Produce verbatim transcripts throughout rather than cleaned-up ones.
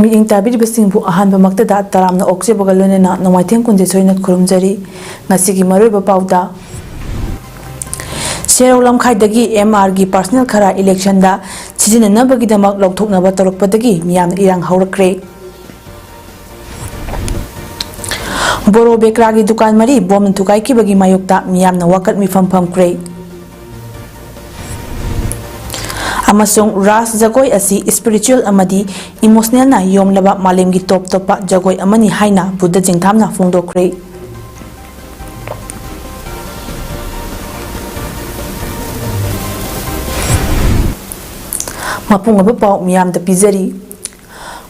ꯃꯤꯠꯌꯦꯡ ꯇꯥꯕꯤꯔꯤꯕꯁꯤꯡꯕꯨ ꯑꯍꯥꯟꯕꯃꯛꯇꯗ ꯇꯔꯥꯝꯅ ꯑꯣꯛꯆꯕꯒ ꯂꯣꯏꯅꯅ ꯅꯣꯡꯃꯥꯏꯊꯦꯝ ꯀꯨꯟꯖꯦ ꯁꯣꯏꯅ ꯈꯨꯔꯨꯝꯖꯔꯤ꯫ ꯉꯁꯤꯒꯤ ꯃꯔꯨꯑꯣꯏꯕ ꯄꯥꯎꯗ, ꯁꯦꯔꯧ ꯂꯝꯈꯥꯏꯗꯒꯤ ꯑꯦꯝ ꯑꯥꯔꯒꯤ ꯄꯥꯔꯁꯅꯦꯜ ꯈꯔ ꯏꯂꯦꯛꯁꯟꯗ ꯁꯤꯖꯤꯟꯅꯅꯕꯒꯤꯗꯃꯛ ꯂꯧꯊꯣꯛꯅꯕ ꯇꯧꯔꯛꯄꯗꯒꯤ ꯃꯤꯌꯥꯝꯅ ꯏꯔꯥꯡ ꯍꯧꯔꯛꯈ꯭ꯔꯦ꯫ ꯕꯣꯔꯣ ꯕꯦꯀ꯭ꯔꯥꯒꯤ ꯗꯨꯀꯥꯟ ꯃꯔꯤ ꯕꯣꯝꯅ ꯊꯨꯒꯥꯏꯈꯤꯕꯒꯤ ꯃꯥꯌꯣꯛꯇ ꯃꯤꯌꯥꯝꯅ ꯋꯥꯀꯠ ꯃꯤꯐꯝ ꯐꯝꯈ꯭ꯔꯦ꯫ ꯑꯃꯁꯨꯡ ꯔꯥꯁ ꯖꯒꯣꯏ ꯑꯁꯤ ꯏꯁꯄꯤꯔꯤꯆꯨꯋꯦꯜ ꯑꯃꯗꯤ ꯏꯃꯣꯁꯅꯦꯜꯅ ꯌꯣꯝꯂꯕ ꯃꯥꯂꯦꯝꯒꯤ ꯇꯣꯞ ꯇꯣꯞꯄ ꯖꯒꯣꯏ ꯑꯃꯅꯤ ꯍꯥꯏꯅ ꯕꯨꯗ ꯆꯤꯡꯊꯥꯝꯅ ꯐꯣꯡꯗꯣꯛꯈ꯭ꯔꯦ꯫ ꯃꯄꯨꯡ ꯑꯣꯏꯕ ꯄꯥꯎ ꯃꯤꯌꯥꯝꯗ ꯄꯤꯖꯔꯤ꯫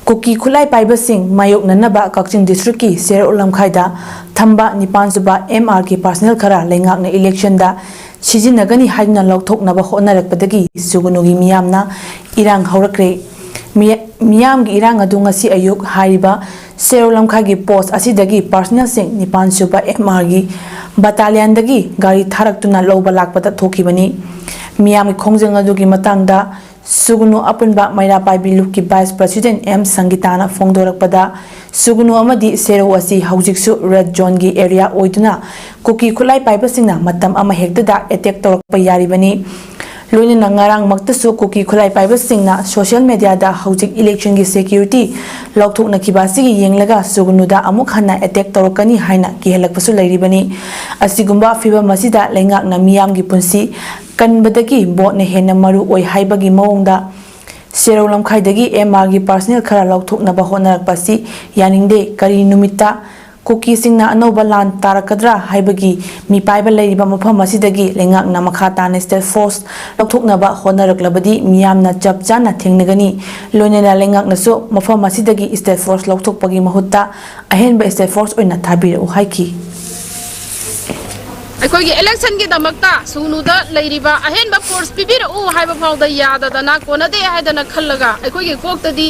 ꯀꯨꯀꯤ ꯈꯨꯠꯂꯥꯏ ꯄꯥꯏꯕꯁꯤꯡ ꯃꯥꯌꯣꯛꯅꯅꯕ ꯀꯛꯆꯤꯡ ꯗꯤꯁꯇ꯭ꯔꯤꯛꯀꯤ ꯁꯦꯔꯧ ꯂꯝꯈꯥꯏꯗ ꯊꯝꯕ ꯅꯤꯄꯥꯟ ꯁꯨꯕ ꯑꯦꯝ ꯑꯥꯔ ꯀꯦ ꯄꯥꯔꯁꯅꯦꯜ ꯈꯔ ꯂꯩꯉꯥꯛꯅ ꯏꯂꯦꯛꯁꯟꯗ ꯁꯤꯖꯤꯟꯅꯒꯅꯤ ꯍꯥꯏꯗꯨꯅ ꯂꯧꯊꯣꯛꯅꯕ ꯍꯣꯠꯅꯔꯛꯄꯗꯒꯤ ꯁꯨꯒꯅꯨꯒꯤ ꯃꯤꯌꯥꯝꯅ ꯏꯔꯥꯡ ꯍꯧꯔꯛꯈ꯭ꯔꯦ꯫ ꯃꯤꯌꯥ-, ꯃꯤꯌꯥꯝꯒꯤ ꯏꯔꯥꯡ ꯑꯗꯨ ꯉꯁꯤ ꯑꯌꯨꯛ ꯍꯥꯏꯔꯤꯕ ꯁꯦꯔꯧ ꯂꯝꯈꯥꯏꯒꯤ ꯄꯣꯁ ꯑꯁꯤꯗꯒꯤ ꯄꯥꯔꯁꯅꯦꯜꯁꯤꯡ ꯅꯤꯄꯥꯟ ꯁꯨꯕ ꯑꯦꯝ ꯑꯥꯔꯒꯤ ꯕꯇꯥꯂꯤꯌꯟꯗꯒꯤ ꯒꯥꯔꯤ ꯊꯥꯔꯛꯇꯨꯅ ꯂꯧꯕ ꯂꯥꯛꯄꯗ ꯊꯣꯛꯈꯤꯕꯅꯤ꯫ ꯃꯤꯌꯥꯝꯒꯤ ꯈꯣꯡꯖꯪ ꯑꯗꯨꯒꯤ ꯃꯇꯥꯡꯗ ꯁꯨꯒꯅꯨ ꯑꯄꯨꯟꯕ ꯃꯩꯔꯥ ꯄꯥꯏꯕꯤ ꯂꯨꯞꯀꯤ ꯚꯥꯏꯁ ꯄ꯭ꯔꯁꯤꯗꯦꯟ ꯑꯦꯝ ꯁꯪꯒꯤꯇꯥꯅ ꯐꯣꯡꯗꯣꯔꯛꯄꯗ, ꯁꯨꯒꯅꯨ ꯑꯃꯗꯤ ꯁꯦꯔꯧ ꯑꯁꯤ ꯍꯧꯖꯤꯛꯁꯨ ꯔꯦꯗ ꯖꯣꯟꯒꯤ ꯑꯦꯔꯤꯌꯥ ꯑꯣꯏꯗꯨꯅ ꯀꯨꯀꯤ ꯈꯨꯠꯂꯥꯏ ꯄꯥꯏꯕꯁꯤꯡꯅ ꯃꯇꯝ ꯑꯃꯍꯦꯛꯇꯗ ꯑꯦꯇꯦꯛ ꯇꯧꯔꯛꯄ ꯌꯥꯔꯤꯕꯅꯤ꯫ ꯂꯣꯏꯅꯅ ꯉꯔꯥꯡꯃꯛꯇꯁꯨ ꯀꯨꯀꯤ ꯈꯨꯠꯂꯥꯏ ꯄꯥꯏꯕꯁꯤꯡꯅ ꯁꯣꯁꯤꯌꯦꯜ ꯃꯦꯗꯤꯌꯥꯗ ꯍꯧꯖꯤꯛ ꯏꯂꯦꯛꯁꯟꯒꯤ ꯁꯦꯀ꯭ꯌꯨꯔꯤꯇꯤ ꯂꯧꯊꯣꯛꯅꯈꯤꯕ ꯑꯁꯤꯒꯤ ꯌꯦꯡꯂꯒ ꯁꯨꯒꯅꯨꯗ ꯑꯃꯨꯛ ꯍꯟꯅ ꯑꯦꯇꯦꯛ ꯇꯧꯔꯛꯀꯅꯤ ꯍꯥꯏꯅ ꯀꯤꯍꯜꯂꯛꯄꯁꯨ ꯂꯩꯔꯤꯕꯅꯤ꯫ ꯑꯁꯤꯒꯨꯝꯕ ꯐꯤꯚꯝ ꯑꯁꯤꯗ ꯂꯩꯉꯥꯛꯅ ꯃꯤꯌꯥꯝꯒꯤ ꯄꯨꯟꯁꯤ ꯀꯟꯕꯗꯒꯤ ꯚꯣꯠꯅ ꯍꯦꯟꯅ ꯃꯔꯨ ꯑꯣꯏ ꯍꯥꯏꯕꯒꯤ ꯃꯑꯣꯡꯗ ꯁꯦꯔꯧ ꯂꯝꯈꯥꯏꯗꯒꯤ ꯑꯦꯝ ꯑꯥꯔꯒꯤ ꯄꯥꯔꯁꯅꯦꯜ ꯈꯔ ꯂꯧꯊꯣꯛꯅꯕ ꯍꯣꯠꯅꯔꯛꯄ ꯑꯁꯤ ꯌꯥꯅꯤꯡꯗꯦ꯫ ꯀꯔꯤ ꯅꯨꯃꯤꯠꯇ ꯀꯨꯀꯤꯁꯤꯡꯅ ꯑꯅꯧꯕ ꯂꯥꯟ ꯇꯥꯔꯛꯀꯗ꯭ꯔꯥ ꯍꯥꯏꯕꯒꯤ ꯃꯤꯄꯥꯏꯕ ꯂꯩꯔꯤꯕ ꯃꯐꯝ ꯑꯁꯤꯗꯒꯤ ꯂꯩꯉꯥꯛꯅ ꯃꯈꯥ ꯇꯥꯅ ꯁ꯭ꯇꯦꯠ ꯐꯣꯔꯁ ꯂꯧꯊꯣꯛꯅꯕ ꯍꯣꯠꯅꯔꯛꯂꯕꯗꯤ ꯃꯤꯌꯥꯝꯅ ꯆꯞ ꯆꯥꯅ ꯊꯦꯡꯅꯒꯅꯤ꯫ ꯂꯣꯏꯅꯅ ꯂꯩꯉꯥꯛꯅꯁꯨ ꯃꯐꯝ ꯑꯁꯤꯗꯒꯤ ꯁ꯭ꯇꯦꯠ ꯐꯣꯔꯁ ꯂꯧꯊꯣꯛꯄꯒꯤ ꯃꯍꯨꯠꯇ ꯑꯍꯦꯟꯕ ꯁ꯭ꯇꯦꯠ ꯐꯣꯔꯁ ꯑꯣꯏꯅ ꯊꯥꯕꯤꯔꯛꯎ ꯍꯥꯏꯈꯤ꯫ ꯑꯩꯈꯣꯏꯒꯤ ꯏꯂꯦꯛꯁꯟꯒꯤꯗꯃꯛꯇ ꯁꯨꯒꯅꯨꯗ ꯂꯩꯔꯤꯕ ꯑꯍꯦꯟꯕ ꯐꯣꯔꯁ ꯄꯤꯕꯤꯔꯛꯎ ꯍꯥꯏꯕ ꯐꯥꯎꯗ ꯌꯥꯗꯗꯅ ꯀꯣꯟꯅꯗꯦ ꯍꯥꯏꯗꯅ ꯈꯜꯂꯒ ꯑꯩꯈꯣꯏꯒꯤ ꯀꯣꯛꯇꯗꯤ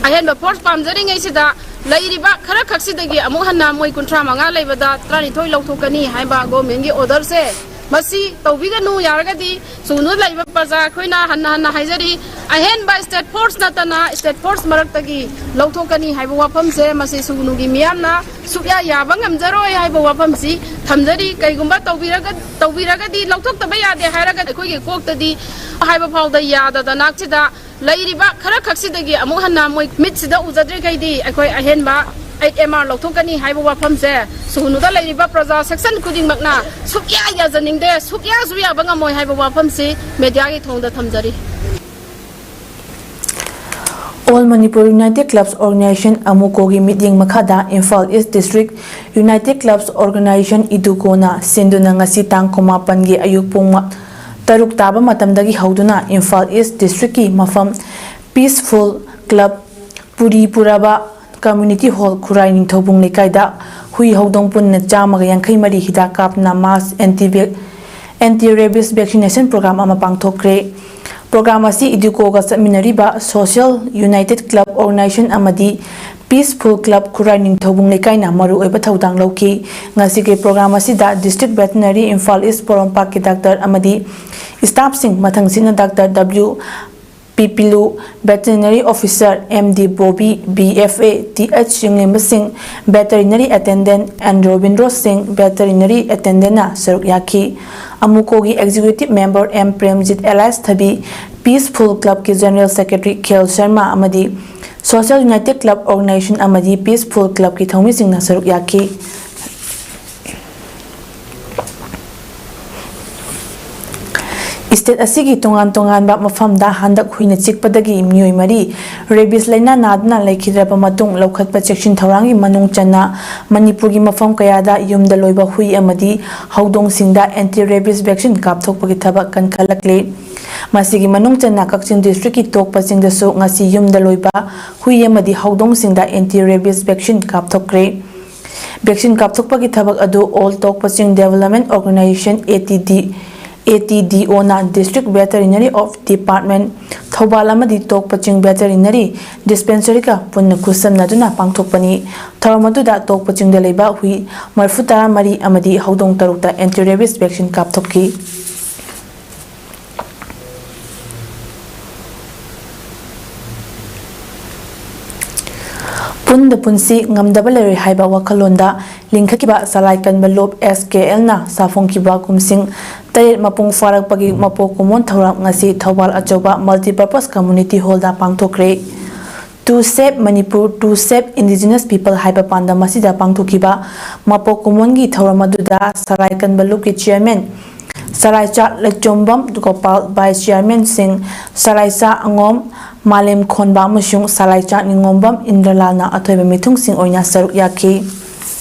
ꯑꯍꯦꯟꯕ ꯐꯣꯔꯁ ꯄꯥꯝꯖꯔꯤꯉꯩꯁꯤꯗ ꯂꯩꯔꯤꯕ ꯈꯔ ꯈꯛꯁꯤꯗꯒꯤ ꯑꯃꯨꯛ ꯍꯟꯅ ꯃꯣꯏ ꯀꯨꯟꯊ꯭ꯔꯥ ꯃꯉꯥ ꯂꯩꯕꯗ ꯇꯔꯥꯅꯤꯊꯣꯏ ꯂꯧꯊꯣꯛꯀꯅꯤ ꯍꯥꯏꯕ ꯒꯣꯔꯃꯦꯟꯒꯤ ꯑꯣꯔꯗꯔꯁꯦ ꯃꯁꯤ ꯇꯧꯕꯤꯒꯅꯨ꯫ ꯌꯥꯔꯒꯗꯤ ꯁꯨꯒꯅꯨꯗ ꯂꯩꯔꯤꯕ ꯄ꯭ꯔꯖꯥ ꯑꯩꯈꯣꯏꯅ ꯍꯟꯅ ꯍꯟꯅ ꯍꯥꯏꯖꯔꯤ, ꯑꯍꯦꯟꯕ state force ꯅꯠꯇꯅ state force ꯃꯔꯛꯇꯒꯤ ꯂꯧꯊꯣꯛꯀꯅꯤ ꯍꯥꯏꯕ ꯋꯥꯐꯝꯁꯦ ꯃꯁꯤ ꯁꯨꯒꯅꯨꯒꯤ ꯃꯤꯌꯥꯝꯅ ꯁꯨꯛꯌꯥ ꯌꯥꯕ ꯉꯝꯖꯔꯣꯏ ꯍꯥꯏꯕ ꯋꯥꯐꯝꯁꯤ ꯊꯝꯖꯔꯤ꯫ ꯀꯩꯒꯨꯝꯕ ꯇꯧꯕꯤꯔꯒ-, ꯇꯧꯕꯤꯔꯒꯗꯤ, ꯂꯧꯊꯣꯛꯇꯕ ꯌꯥꯗꯦ ꯍꯥꯏꯔꯒ ꯑꯩꯈꯣꯏꯒꯤ ꯀꯣꯛꯇꯗꯤ ꯍꯥꯏꯕ ꯐꯥꯎꯗ ꯌꯥꯗꯗꯅ ꯁꯤꯗ ꯂꯩꯔꯤꯕ ꯈꯔ ꯈꯛꯁꯤꯗꯒꯤ ꯑꯃꯨꯛ ꯍꯟꯅ ꯃꯣꯏ ꯃꯤꯠꯁꯤꯗ ꯎꯖꯗ꯭ꯔꯤꯈꯩꯗꯤ ꯑꯩꯈꯣꯏ ꯑꯍꯦꯟꯕ eight M R ꯂꯧꯊꯣꯛꯀꯅꯤ ꯍꯥꯏꯕ ꯋꯥꯐꯝꯁꯦ ꯁꯨꯒꯅꯨꯗ ꯂꯩꯔꯤꯕ ꯄ꯭ꯔꯖꯥ section ꯈꯨꯗꯤꯡꯃꯛꯅ ꯁꯨꯛꯌꯥ ꯌꯥꯖꯅꯤꯡꯗꯦ, ꯁꯨꯛꯌꯥꯁꯨ ꯌꯥꯕ ꯉꯝꯃꯣꯏ ꯍꯥꯏꯕ ꯋꯥꯐꯝꯁꯤ mediaꯒꯤ ꯊꯣꯡꯗ ꯊꯝꯖꯔꯤ꯫ All Manipur United Clubs Organization, ꯑꯃꯨꯀꯣꯒꯤ ꯃꯤꯠꯌꯦꯡ ꯃꯈꯥꯗ ꯏꯝꯐꯥꯜ ꯏꯁ ꯗꯤꯁꯇ꯭ꯔꯤꯛ United Clubs Organization, ꯏꯗꯨꯀꯣꯅ ꯁꯤꯟꯗꯨꯅ ꯉꯁꯤ ꯇꯥꯡ ꯀꯨꯟꯃꯥꯄꯟꯒꯤ ꯑꯌꯨꯛ ꯄꯨꯡ ꯃ-, ꯇꯔꯨꯛ ꯇꯥꯕ ꯃꯇꯝꯗꯒꯤ ꯍꯧꯗꯨꯅ ꯏꯝꯐꯥꯜ ꯏꯁ ꯗꯤꯁꯇ꯭ꯔꯤꯛꯀꯤ ꯃꯐꯝ Peaceful Club, ꯄꯨꯔꯤ ꯄꯨꯔꯕ Community Hall, ꯈꯨꯔꯥꯏ ꯅꯤꯡꯊꯧꯕꯨꯡ ꯂꯩꯀꯥꯏꯗ ꯍꯨꯏ ꯍꯧꯗꯣꯡ ꯄꯨꯟꯅ ꯆꯥꯝꯃꯒ ꯌꯥꯡꯈꯩ ꯃꯔꯤ ꯍꯤꯗꯥꯛ ꯀꯥꯞꯅ mass anti anti rabies vaccination program ꯑꯃ ꯄꯥꯡꯊꯣꯛꯈ꯭ꯔꯦ꯫ Program ꯑꯁꯤ ꯏꯗꯨꯀꯣꯒ ꯆꯠꯃꯤꯟꯅꯔꯤꯕ Social United Club Organization ꯑꯃꯗꯤ Peaceful Club, ꯈꯨꯔꯥꯏ ꯅꯤꯡꯊꯧꯕꯨꯡ ꯂꯩꯀꯥꯏꯅ ꯃꯔꯨꯑꯣꯏꯕ ꯊꯧꯗꯥꯡ ꯂꯧꯈꯤ꯫ ꯉꯁꯤꯒꯤ program ꯑꯁꯤꯗ District Veterinary, ꯏꯝꯐꯥꯜ ꯏꯁ ꯄꯣꯔꯣꯝꯄꯥꯠꯀꯤ doctor ꯑꯃꯗꯤ staffꯁꯤꯡ, ꯃꯊꯪꯁꯤꯠꯅ Doctor W ꯄꯤꯄꯤꯂꯨ, Veterinary Officer, M D Bobby, B F A, T H ꯆꯤꯡꯂꯦꯝꯕ ꯁꯤꯡ, Veterinary Attendant, N ꯔꯣꯕꯤꯟꯗ꯭ꯔꯣ ꯁꯤꯡ, Veterinary Attendantꯅ ꯁꯔꯨꯛ ꯌꯥꯈꯤ꯫ ꯑꯃꯨꯀꯣꯒꯤ Executive Member M Premjit alias ꯊꯕꯤ, Peaceful Clubꯀꯤ General Secretary Khel Sharma ꯑꯃꯗꯤ Social United Club Organization ꯑꯃꯗꯤ Peaceful Clubꯀꯤ ꯊꯧꯃꯤꯁꯤꯡꯅ ꯁꯔꯨꯛ ꯌꯥꯈꯤ꯫ State ꯑꯁꯤꯒꯤ ꯇꯣꯉꯥꯟ ꯇꯣꯉꯥꯟꯕ ꯃꯐꯝꯗ ꯍꯟꯗꯛ ꯍꯨꯏꯅ ꯆꯤꯛꯄꯗꯒꯤ ꯃꯤꯑꯣꯏ ꯃꯔꯤ rabies ꯂꯥꯏꯅꯥ ꯅꯥꯗꯨꯅ ꯂꯩꯈꯤꯗ꯭ꯔꯕ ꯃꯇꯨꯡ, ꯂꯧꯈꯠꯄ ꯆꯦꯛꯁꯤꯟ ꯊꯧꯔꯥꯡꯒꯤ ꯃꯅꯨꯡ ꯆꯟꯅ ꯃꯅꯤꯄꯨꯔꯒꯤ ꯃꯐꯝ ꯀꯌꯥꯗ ꯌꯨꯝꯗ ꯂꯣꯏꯕ ꯍꯨꯏ ꯑꯃꯗꯤ ꯍꯧꯗꯣꯡꯁꯤꯡꯗ anti rabies vaccine ꯀꯥꯞꯊꯣꯛꯄꯒꯤ ꯊꯕꯛ ꯀꯟꯈꯠꯂꯛꯂꯤ꯫ ꯃꯁꯤꯒꯤ ꯃꯅꯨꯡ ꯆꯟꯅ ꯀꯛꯆꯤꯡ districtꯀꯤ ꯇꯣꯛꯄ ꯆꯤꯡꯗꯁꯨ ꯉꯁꯤ ꯌꯨꯝꯗ ꯂꯣꯏꯕ ꯍꯨꯏ ꯑꯃꯗꯤ ꯍꯧꯗꯣꯡꯁꯤꯡꯗ anti rabies vaccine ꯀꯥꯞꯊꯣꯛꯈ꯭ꯔꯦ꯫ Vaccine ꯀꯥꯞꯊꯣꯛꯄꯒꯤ ꯊꯕꯛ ꯑꯗꯨ All ꯇꯣꯛꯄ ꯆꯤꯡ Development Organization, A T D, ATDOꯅ District Veterinary of Department, Thoubal ꯑꯃꯗꯤ ꯇꯣꯛꯄꯆꯤꯡ Veterinary Dispensaryꯒ ꯄꯨꯟꯅ ꯈꯨꯠꯁꯝꯅꯗꯨꯅ ꯄꯥꯡꯊꯣꯛꯄꯅꯤ꯫ ꯊꯧꯔꯝ ꯑꯗꯨꯗ ꯇꯣꯛꯄꯆꯤꯡꯗ ꯂꯩꯕ ꯍꯨꯏ ꯃꯔꯤꯐꯨ ꯇꯔꯥ ꯃꯔꯤ ꯑꯃꯗꯤ ꯍꯧꯗꯣꯡ ꯇꯔꯨꯛꯇ anti rabies vaccine ꯀꯥꯞꯊꯣꯛꯈꯤ꯫ ꯄꯨꯟꯗ ꯄꯨꯟꯁꯤ ꯉꯝꯗꯕ ꯂꯩꯔꯣꯏ ꯍꯥꯏꯕ ꯋꯥꯈꯜꯂꯣꯟꯗ ꯂꯤꯡꯈꯠꯈꯤꯕ ꯁꯂꯥꯏ ꯀꯟꯕ ꯂꯨꯞ SKLꯅ ꯁꯥꯐꯣꯡꯈꯤꯕ ꯀꯨꯝꯁꯤꯡ ꯇꯔꯦꯠ ꯃꯄꯨꯡ ꯐꯥꯔꯛꯄꯒꯤ ꯃꯄꯣꯛ ꯀꯨꯝꯑꯣꯟ ꯊꯧꯔꯝ ꯉꯁꯤ ꯊꯧꯕꯥꯜ ꯑꯆꯧꯕ Multipurpose Community Hallꯗ ꯄꯥꯡꯊꯣꯛꯈ꯭ꯔꯦ꯫ To Save Manipur, To Save Indigenous People ꯍꯥꯏꯕ ꯄꯥꯟꯗꯝ ꯑꯁꯤꯗ ꯄꯥꯡꯊꯣꯛꯈꯤꯕ ꯃꯄꯣꯛ ꯀꯨꯝꯑꯣꯟꯒꯤ ꯊꯧꯔꯝ ꯑꯗꯨꯗ ꯁꯂꯥꯏ ꯀꯟꯕ ꯂꯨꯞꯀꯤ chairman ꯁꯂꯥꯏꯆꯥ ꯂꯩꯆꯣꯝꯕꯝ ꯒꯣꯄꯥꯜ, vice chairmanꯁꯤꯡ ꯁꯂꯥꯏꯆꯥ ꯑꯉꯣꯝ, ꯃꯥꯂꯦꯝ ꯈꯣꯟꯕ ꯑꯃꯁꯨꯡ ꯁꯂꯥꯏꯆꯥ ꯅꯤꯉꯣꯝꯕꯝ ꯏꯟꯗ꯭ꯔꯂꯥꯜꯅ ꯑꯊꯣꯏꯕ ꯃꯤꯊꯨꯡꯁꯤꯡ ꯑꯣꯏꯅ ꯁꯔꯨꯛ ꯌꯥꯈꯤ꯫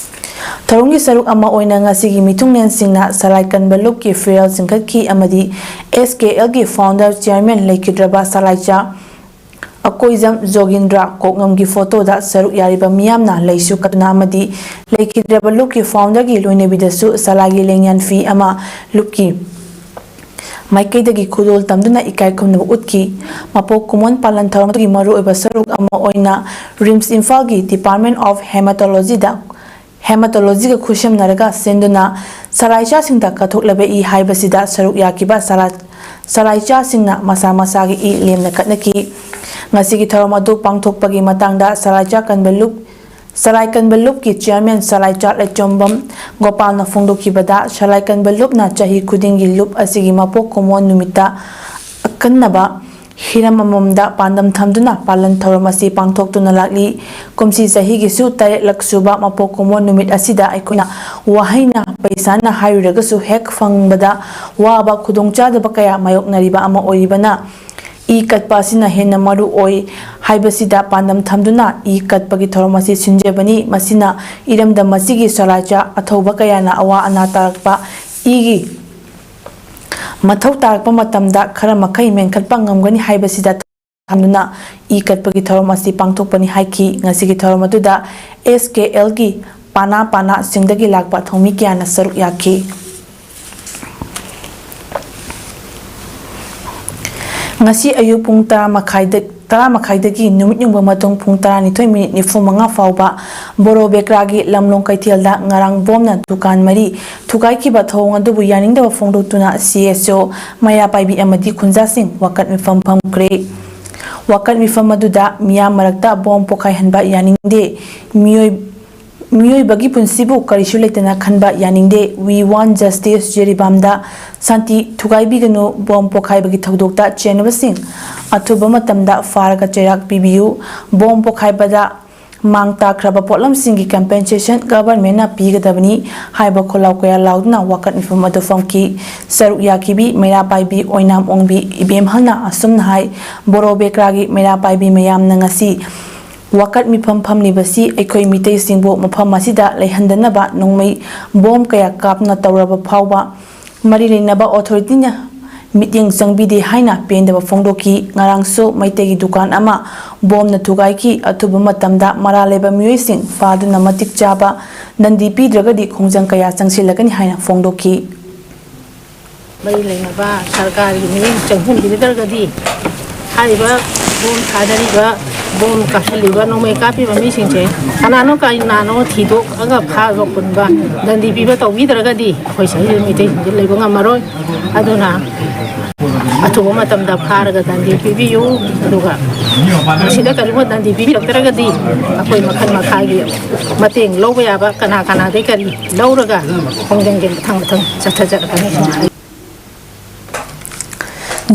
ꯊꯧꯔꯝꯒꯤ ꯁꯔꯨꯛ ꯑꯃ ꯑꯣꯏꯅ ꯉꯁꯤꯒꯤ ꯃꯤꯊꯨꯡꯂꯦꯟꯁꯤꯡꯅ ꯁꯂꯥꯏ ꯀꯟꯕ ꯂꯨꯞꯀꯤ ꯐꯤꯔꯦꯜ ꯆꯤꯡꯈꯠꯈꯤ ꯑꯃꯗꯤ SKLꯒꯤ founder chairman ꯂꯩꯈꯤꯗ꯭ꯔꯕ ꯁꯂꯥꯏꯆꯥ ꯑꯀꯣꯏꯖꯝ ꯖꯣꯒꯤꯟꯗ꯭ꯔ ꯀꯣꯛꯉꯝꯒꯤ photoꯗ ꯁꯔꯨꯛ ꯌꯥꯔꯤꯕ ꯃꯤꯌꯥꯝꯅ ꯂꯩꯁꯨ ꯀꯠꯇꯨꯅ ꯑꯃꯗꯤ ꯂꯩꯈꯤꯗ꯭ꯔꯕ ꯂꯨꯞꯀꯤ founderꯒꯤ ꯂꯣꯏꯅꯕꯤꯗꯁꯨ ꯁꯂꯥꯏꯒꯤ ꯂꯦꯡꯌꯥꯟ ꯐꯤ ꯑꯃ ꯂꯨꯞꯀꯤ ꯃꯥꯏꯀꯩꯗꯒꯤ ꯈꯨꯗꯣꯜ ꯇꯝꯗꯨꯅ ꯏꯀꯥꯏ ꯈꯨꯝꯅꯕ ꯎꯠꯈꯤ꯫ ꯃꯄꯣꯛ ꯀꯨꯝꯑꯣꯟ ꯄꯥꯂꯟ ꯊꯧꯔꯝ ꯑꯗꯨꯒꯤ ꯃꯔꯨꯑꯣꯏꯕ ꯁꯔꯨꯛ ꯑꯃ ꯑꯣꯏꯅ RIMS ꯏꯝꯐꯥꯜꯒꯤ Department of Hematologyꯗ Hematologyꯒ ꯈꯨꯠꯁꯝꯅꯔꯒ ꯁꯤꯟꯗꯨꯅ ꯁꯂꯥꯏꯆꯥꯁꯤꯡꯗ ꯀꯠꯊꯣꯛꯂꯕ ꯏ ꯍꯥꯏꯕꯁꯤꯗ ꯁꯔꯨꯛ ꯌꯥꯈꯤꯕ ꯁꯂꯥ-, ꯁꯂꯥꯏꯆꯥꯁꯤꯡꯅ ꯃꯁꯥ ꯃꯁꯥꯒꯤ ꯏ ꯂꯦꯝꯅ ꯀꯠꯅꯈꯤ꯫ ꯉꯁꯤꯒꯤ ꯊꯧꯔꯝ ꯑꯗꯨ ꯄꯥꯡꯊꯣꯛꯄꯒꯤ ꯃꯇꯥꯡꯗ ꯁꯂꯥꯏꯆꯥ ꯀꯟꯕ ꯂꯨꯞ, ꯁꯂꯥꯏ ꯀꯟꯕ ꯂꯨꯞꯀꯤ chairman ꯁꯂꯥꯏꯆꯥ ꯂꯩꯆꯣꯝꯕꯝ ꯒꯣꯄꯥꯜꯅ ꯐꯣꯡꯗꯣꯛꯈꯤꯕꯗ, ꯁꯂꯥꯏ ꯀꯟꯕ ꯂꯨꯞꯅ ꯆꯍꯤ ꯈꯨꯗꯤꯡꯒꯤ ꯂꯨꯞ ꯑꯁꯤꯒꯤ ꯃꯄꯣꯛ ꯀꯨꯝꯑꯣꯟ ꯅꯨꯃꯤꯠꯇ ꯑꯀꯟꯅꯕ ꯍꯤꯔꯝ ꯑꯃꯃꯝꯗ ꯄꯥꯟꯗꯝ ꯊꯝꯗꯨꯅ ꯄꯥꯂꯟ ꯊꯧꯔꯝ ꯑꯁꯤ ꯄꯥꯡꯊꯣꯛꯇꯨꯅ ꯂꯥꯛꯂꯤ꯫ ꯀꯨꯝꯁꯤ ꯆꯍꯤꯒꯤꯁꯨ ꯇꯔꯦꯠꯂꯛ ꯁꯨꯕ ꯃꯄꯣꯛ ꯀꯨꯝꯑꯣꯟ ꯅꯨꯃꯤꯠ ꯑꯁꯤꯗ ꯑꯩꯈꯣꯏꯅ ꯋꯥꯍꯩꯅ, ꯄꯩꯁꯥꯅ ꯍꯥꯏꯔꯨꯔꯒꯁꯨ ꯍꯦꯛ ꯐꯪꯕꯗ ꯋꯥꯕ, ꯈꯨꯗꯣꯡꯆꯥꯗꯕ ꯀꯌꯥ ꯃꯥꯌꯣꯛꯅꯔꯤꯕ ꯑꯃ ꯑꯣꯏꯔꯤꯕꯅ, ꯏ ꯀꯠꯄ ꯑꯁꯤꯅ ꯍꯦꯟꯅ ꯃꯔꯨ ꯑꯣꯏ ꯍꯥꯏꯕꯁꯤꯗ ꯄꯥꯟꯗꯝ ꯊꯝꯗꯨꯅ ꯏ ꯀꯠꯄꯒꯤ ꯊꯧꯔꯝ ꯑꯁꯤ ꯁꯤꯟꯖꯕꯅꯤ꯫ ꯃꯁꯤꯅ ꯏꯔꯝꯗꯝ ꯑꯁꯤꯒꯤ ꯁꯂꯥꯏꯆꯥ ꯑꯊꯧꯕ ꯀꯌꯥꯅ ꯑꯋꯥ ꯑꯅꯥ ꯇꯥꯔꯛꯄ ꯏꯒꯤ ꯃꯊꯧ ꯇꯥꯔꯛꯄ ꯃꯇꯝꯗ ꯈꯔ ꯃꯈꯩ ꯃꯦꯟꯈꯠꯄ ꯉꯝꯒꯅꯤ ꯍꯥꯏꯕꯁꯤꯗ ꯊꯝꯗꯨꯅ ꯏ ꯀꯠꯄꯒꯤ ꯊꯧꯔꯝ ꯑꯁꯤ ꯄꯥꯡꯊꯣꯛꯄꯅꯤ ꯍꯥꯏꯈꯤ꯫ ꯉꯁꯤꯒꯤ ꯊꯧꯔꯝ ꯑꯗꯨꯗ SKLꯒꯤ ꯄꯥꯅꯥ ꯄꯥꯅꯥꯁꯤꯡꯗꯒꯤ ꯂꯥꯛꯄ ꯊꯧꯃꯤ ꯀꯌꯥꯅ ꯁꯔꯨꯛ ꯌꯥꯈꯤ꯫ ꯉꯁꯤ ꯑꯌꯨꯛ ꯄꯨꯡ ꯇꯔꯥ ꯃꯈꯥꯏꯗ, ꯇꯔꯥ ꯃꯈꯥꯏꯗꯒꯤ ꯅꯨꯃꯤꯠ ꯌꯨꯡꯕ ꯃꯇꯨꯡ ꯄꯨꯡ ꯇꯔꯥꯅꯤꯊꯣꯏ ꯃꯤꯅꯤꯠ ꯅꯤꯐꯨ ꯃꯉꯥ ꯐꯥꯎꯕ ꯕꯣꯔꯣ ꯕꯦꯀ꯭ꯔꯥꯒꯤ ꯂꯝꯂꯣꯡ ꯀꯩꯊꯦꯜꯗ ꯉꯔꯥꯡ ꯕꯣꯝꯅ ꯗꯨꯀꯥꯟ ꯃꯔꯤ ꯊꯨꯒꯥꯏꯈꯤꯕ ꯊꯧꯑꯣꯡ ꯑꯗꯨꯕꯨ ꯌꯥꯅꯤꯡꯗꯕ ꯐꯣꯡꯗꯣꯛꯇꯨꯅ ꯁꯤ ꯑꯦꯁ ꯑꯣ, ꯃꯩꯔꯥ ꯄꯥꯏꯕꯤ ꯑꯃꯗꯤ ꯈꯨꯟꯖꯥꯁꯤꯡ ꯋꯥꯀꯠ ꯃꯤꯐꯝ ꯐꯝꯈ꯭ꯔꯦ꯫ ꯋꯥꯀꯠ ꯃꯤꯐꯝ ꯑꯗꯨꯗ ꯃꯤꯌꯥꯝ ꯃꯔꯛꯇ ꯕꯣꯝ ꯄꯣꯈꯥꯏꯍꯟꯕ ꯌꯥꯅꯤꯡꯗꯦ, ꯃꯤꯑꯣꯏ ꯃꯤꯑꯣꯏꯕꯒꯤ ꯄꯨꯟꯁꯤꯕꯨ ꯀꯔꯤꯁꯨ ꯂꯩꯇꯅ ꯈꯟꯕ ꯌꯥꯅꯤꯡꯗꯦ꯫ We want justice, ꯖꯤꯔꯤꯕꯥꯝꯗ ꯁꯥꯟꯇꯤ ꯊꯨꯒꯥꯏꯕꯤꯒꯅꯨ꯫ ꯕꯣꯝ ꯄꯣꯈꯥꯏꯕꯒꯤ ꯊꯧꯗꯣꯛꯇ ꯆꯦꯟꯅꯕꯁꯤꯡ ꯑꯊꯨꯕ ꯃꯇꯝꯗ ꯐꯥꯔꯒ ꯆꯩꯔꯥꯛ ꯄꯤꯕꯤꯌꯨ꯫ ꯕꯣꯝ ꯄꯣꯈꯥꯏꯕꯗ ꯃꯥꯡ ꯇꯥꯛꯈ꯭ꯔꯕ ꯄꯣꯠꯂꯝꯁꯤꯡꯒꯤ compensation governmentꯅ ꯄꯤꯒꯗꯕꯅꯤ ꯍꯥꯏꯕ ꯈꯣꯜꯂꯥꯎ ꯀꯌꯥ ꯂꯥꯎꯗꯨꯅ ꯋꯥꯀꯠ ꯃꯤꯐꯝ ꯑꯗꯨ ꯐꯝꯈꯤ꯫ ꯁꯔꯨꯛ ꯌꯥꯈꯤꯕꯤ ꯃꯩꯔꯥ ꯄꯥꯏꯕꯤ ꯑꯣꯏꯅꯥꯝ ꯑꯣꯡꯕꯤ ꯏꯕꯦꯝꯍꯜꯅ ꯑꯁꯨꯝꯅ ꯍꯥꯏ, ꯕꯣꯔꯣ ꯕꯦꯀ꯭ꯔꯥꯒꯤ ꯃꯩꯔꯥ ꯄꯥꯏꯕꯤ ꯃꯌꯥꯝꯅ ꯉꯁꯤ ꯋꯥꯀꯠ ꯃꯤꯐꯝ ꯐꯝꯂꯤꯕꯁꯤ ꯑꯩꯈꯣꯏ ꯃꯤꯇꯩꯁꯤꯡꯕꯨ ꯃꯐꯝ ꯑꯁꯤꯗ ꯂꯩꯍꯟꯗꯅꯕ ꯅꯣꯡꯃꯩ ꯕꯣꯝ ꯀꯌꯥ ꯀꯥꯞꯅ ꯇꯧꯔꯕ ꯐꯥꯎꯕ ꯃꯔꯤ ꯂꯩꯅꯕ authorityꯅ ꯃꯤꯠꯌꯦꯡ ꯆꯪꯕꯤꯗꯦ ꯍꯥꯏꯅ ꯄꯦꯟꯗꯕ ꯐꯣꯡꯗꯣꯛꯈꯤ꯫ ꯉꯔꯥꯡꯁꯨ ꯃꯩꯇꯩꯒꯤ ꯗꯨꯀꯥꯟ ꯑꯃ ꯕꯣꯝꯅ ꯊꯨꯒꯥꯏꯈꯤ꯫ ꯑꯊꯨꯕ ꯃꯇꯝꯗ ꯃꯔꯥꯜ ꯂꯩꯕ ꯃꯤꯑꯣꯏꯁꯤꯡ ꯐꯥꯗꯨꯅ ꯃꯇꯤꯛ ꯆꯥꯕ ꯗꯟꯗꯤ ꯄꯤꯗ꯭ꯔꯒꯗꯤ ꯈꯣꯡꯖꯪ ꯀꯌꯥ ꯆꯪꯁꯤꯜꯂꯒꯅꯤ ꯍꯥꯏꯅ ꯐꯣꯡꯗꯣꯛꯈꯤ꯫ ꯃꯔꯤ ꯂꯩꯅꯕ ꯁꯔꯀꯥꯔꯒꯤ ꯃꯤꯠꯌꯦꯡ ꯆꯪꯁꯤꯟꯕꯤꯒꯗ꯭ꯔꯒꯗꯤ ꯍꯥꯏꯔꯤꯕ ꯕꯣꯝ ꯊꯥꯗꯔꯤꯕ, ꯕꯣꯝ ꯀꯥꯞꯁꯤꯜꯂꯤꯕ, ꯅꯣꯡꯃꯩ ꯀꯥꯞꯄꯤꯕ ꯃꯤꯁꯤꯡꯁꯦ ꯀꯅꯥꯅꯣ ꯀꯅꯥꯅꯣ ꯊꯤꯗꯣꯛꯑꯒ ꯐꯥꯕ ꯄꯨꯟꯕ ꯗꯟꯗꯤ ꯄꯤꯕ ꯇꯧꯕꯤꯗ꯭ꯔꯒꯗꯤ ꯑꯩꯈꯣꯏ ꯁꯤꯗ ꯃꯤꯇꯩꯁꯤꯡꯁꯦ ꯂꯩꯕ ꯉꯝꯃꯔꯣꯏ꯫ ꯑꯗꯨꯅ ꯑꯊꯨꯕ ꯃꯇꯝꯗ ꯐꯥꯔꯒ ꯗꯟꯗꯤ ꯄꯤꯕꯤꯌꯨ꯫ ꯑꯗꯨꯒ ꯃꯁꯤꯗ ꯀꯔꯤꯒꯨꯝꯕ ꯗꯟꯗꯤ ꯄꯤꯕꯤꯔꯛꯇ꯭ꯔꯒꯗꯤ ꯑꯩꯈꯣꯏ ꯃꯈꯜ ꯃꯈꯥꯒꯤ ꯃꯇꯦꯡ ꯂꯧꯕ ꯌꯥꯕ ꯀꯅꯥ ꯀꯅꯥꯗꯒꯤ ꯀꯔꯤ ꯂꯧꯔꯒ ꯈꯣꯡꯖꯪꯁꯦ ꯃꯊꯪ ꯃꯊꯪ ꯆꯠꯊꯖꯔꯛꯀꯅꯤ꯫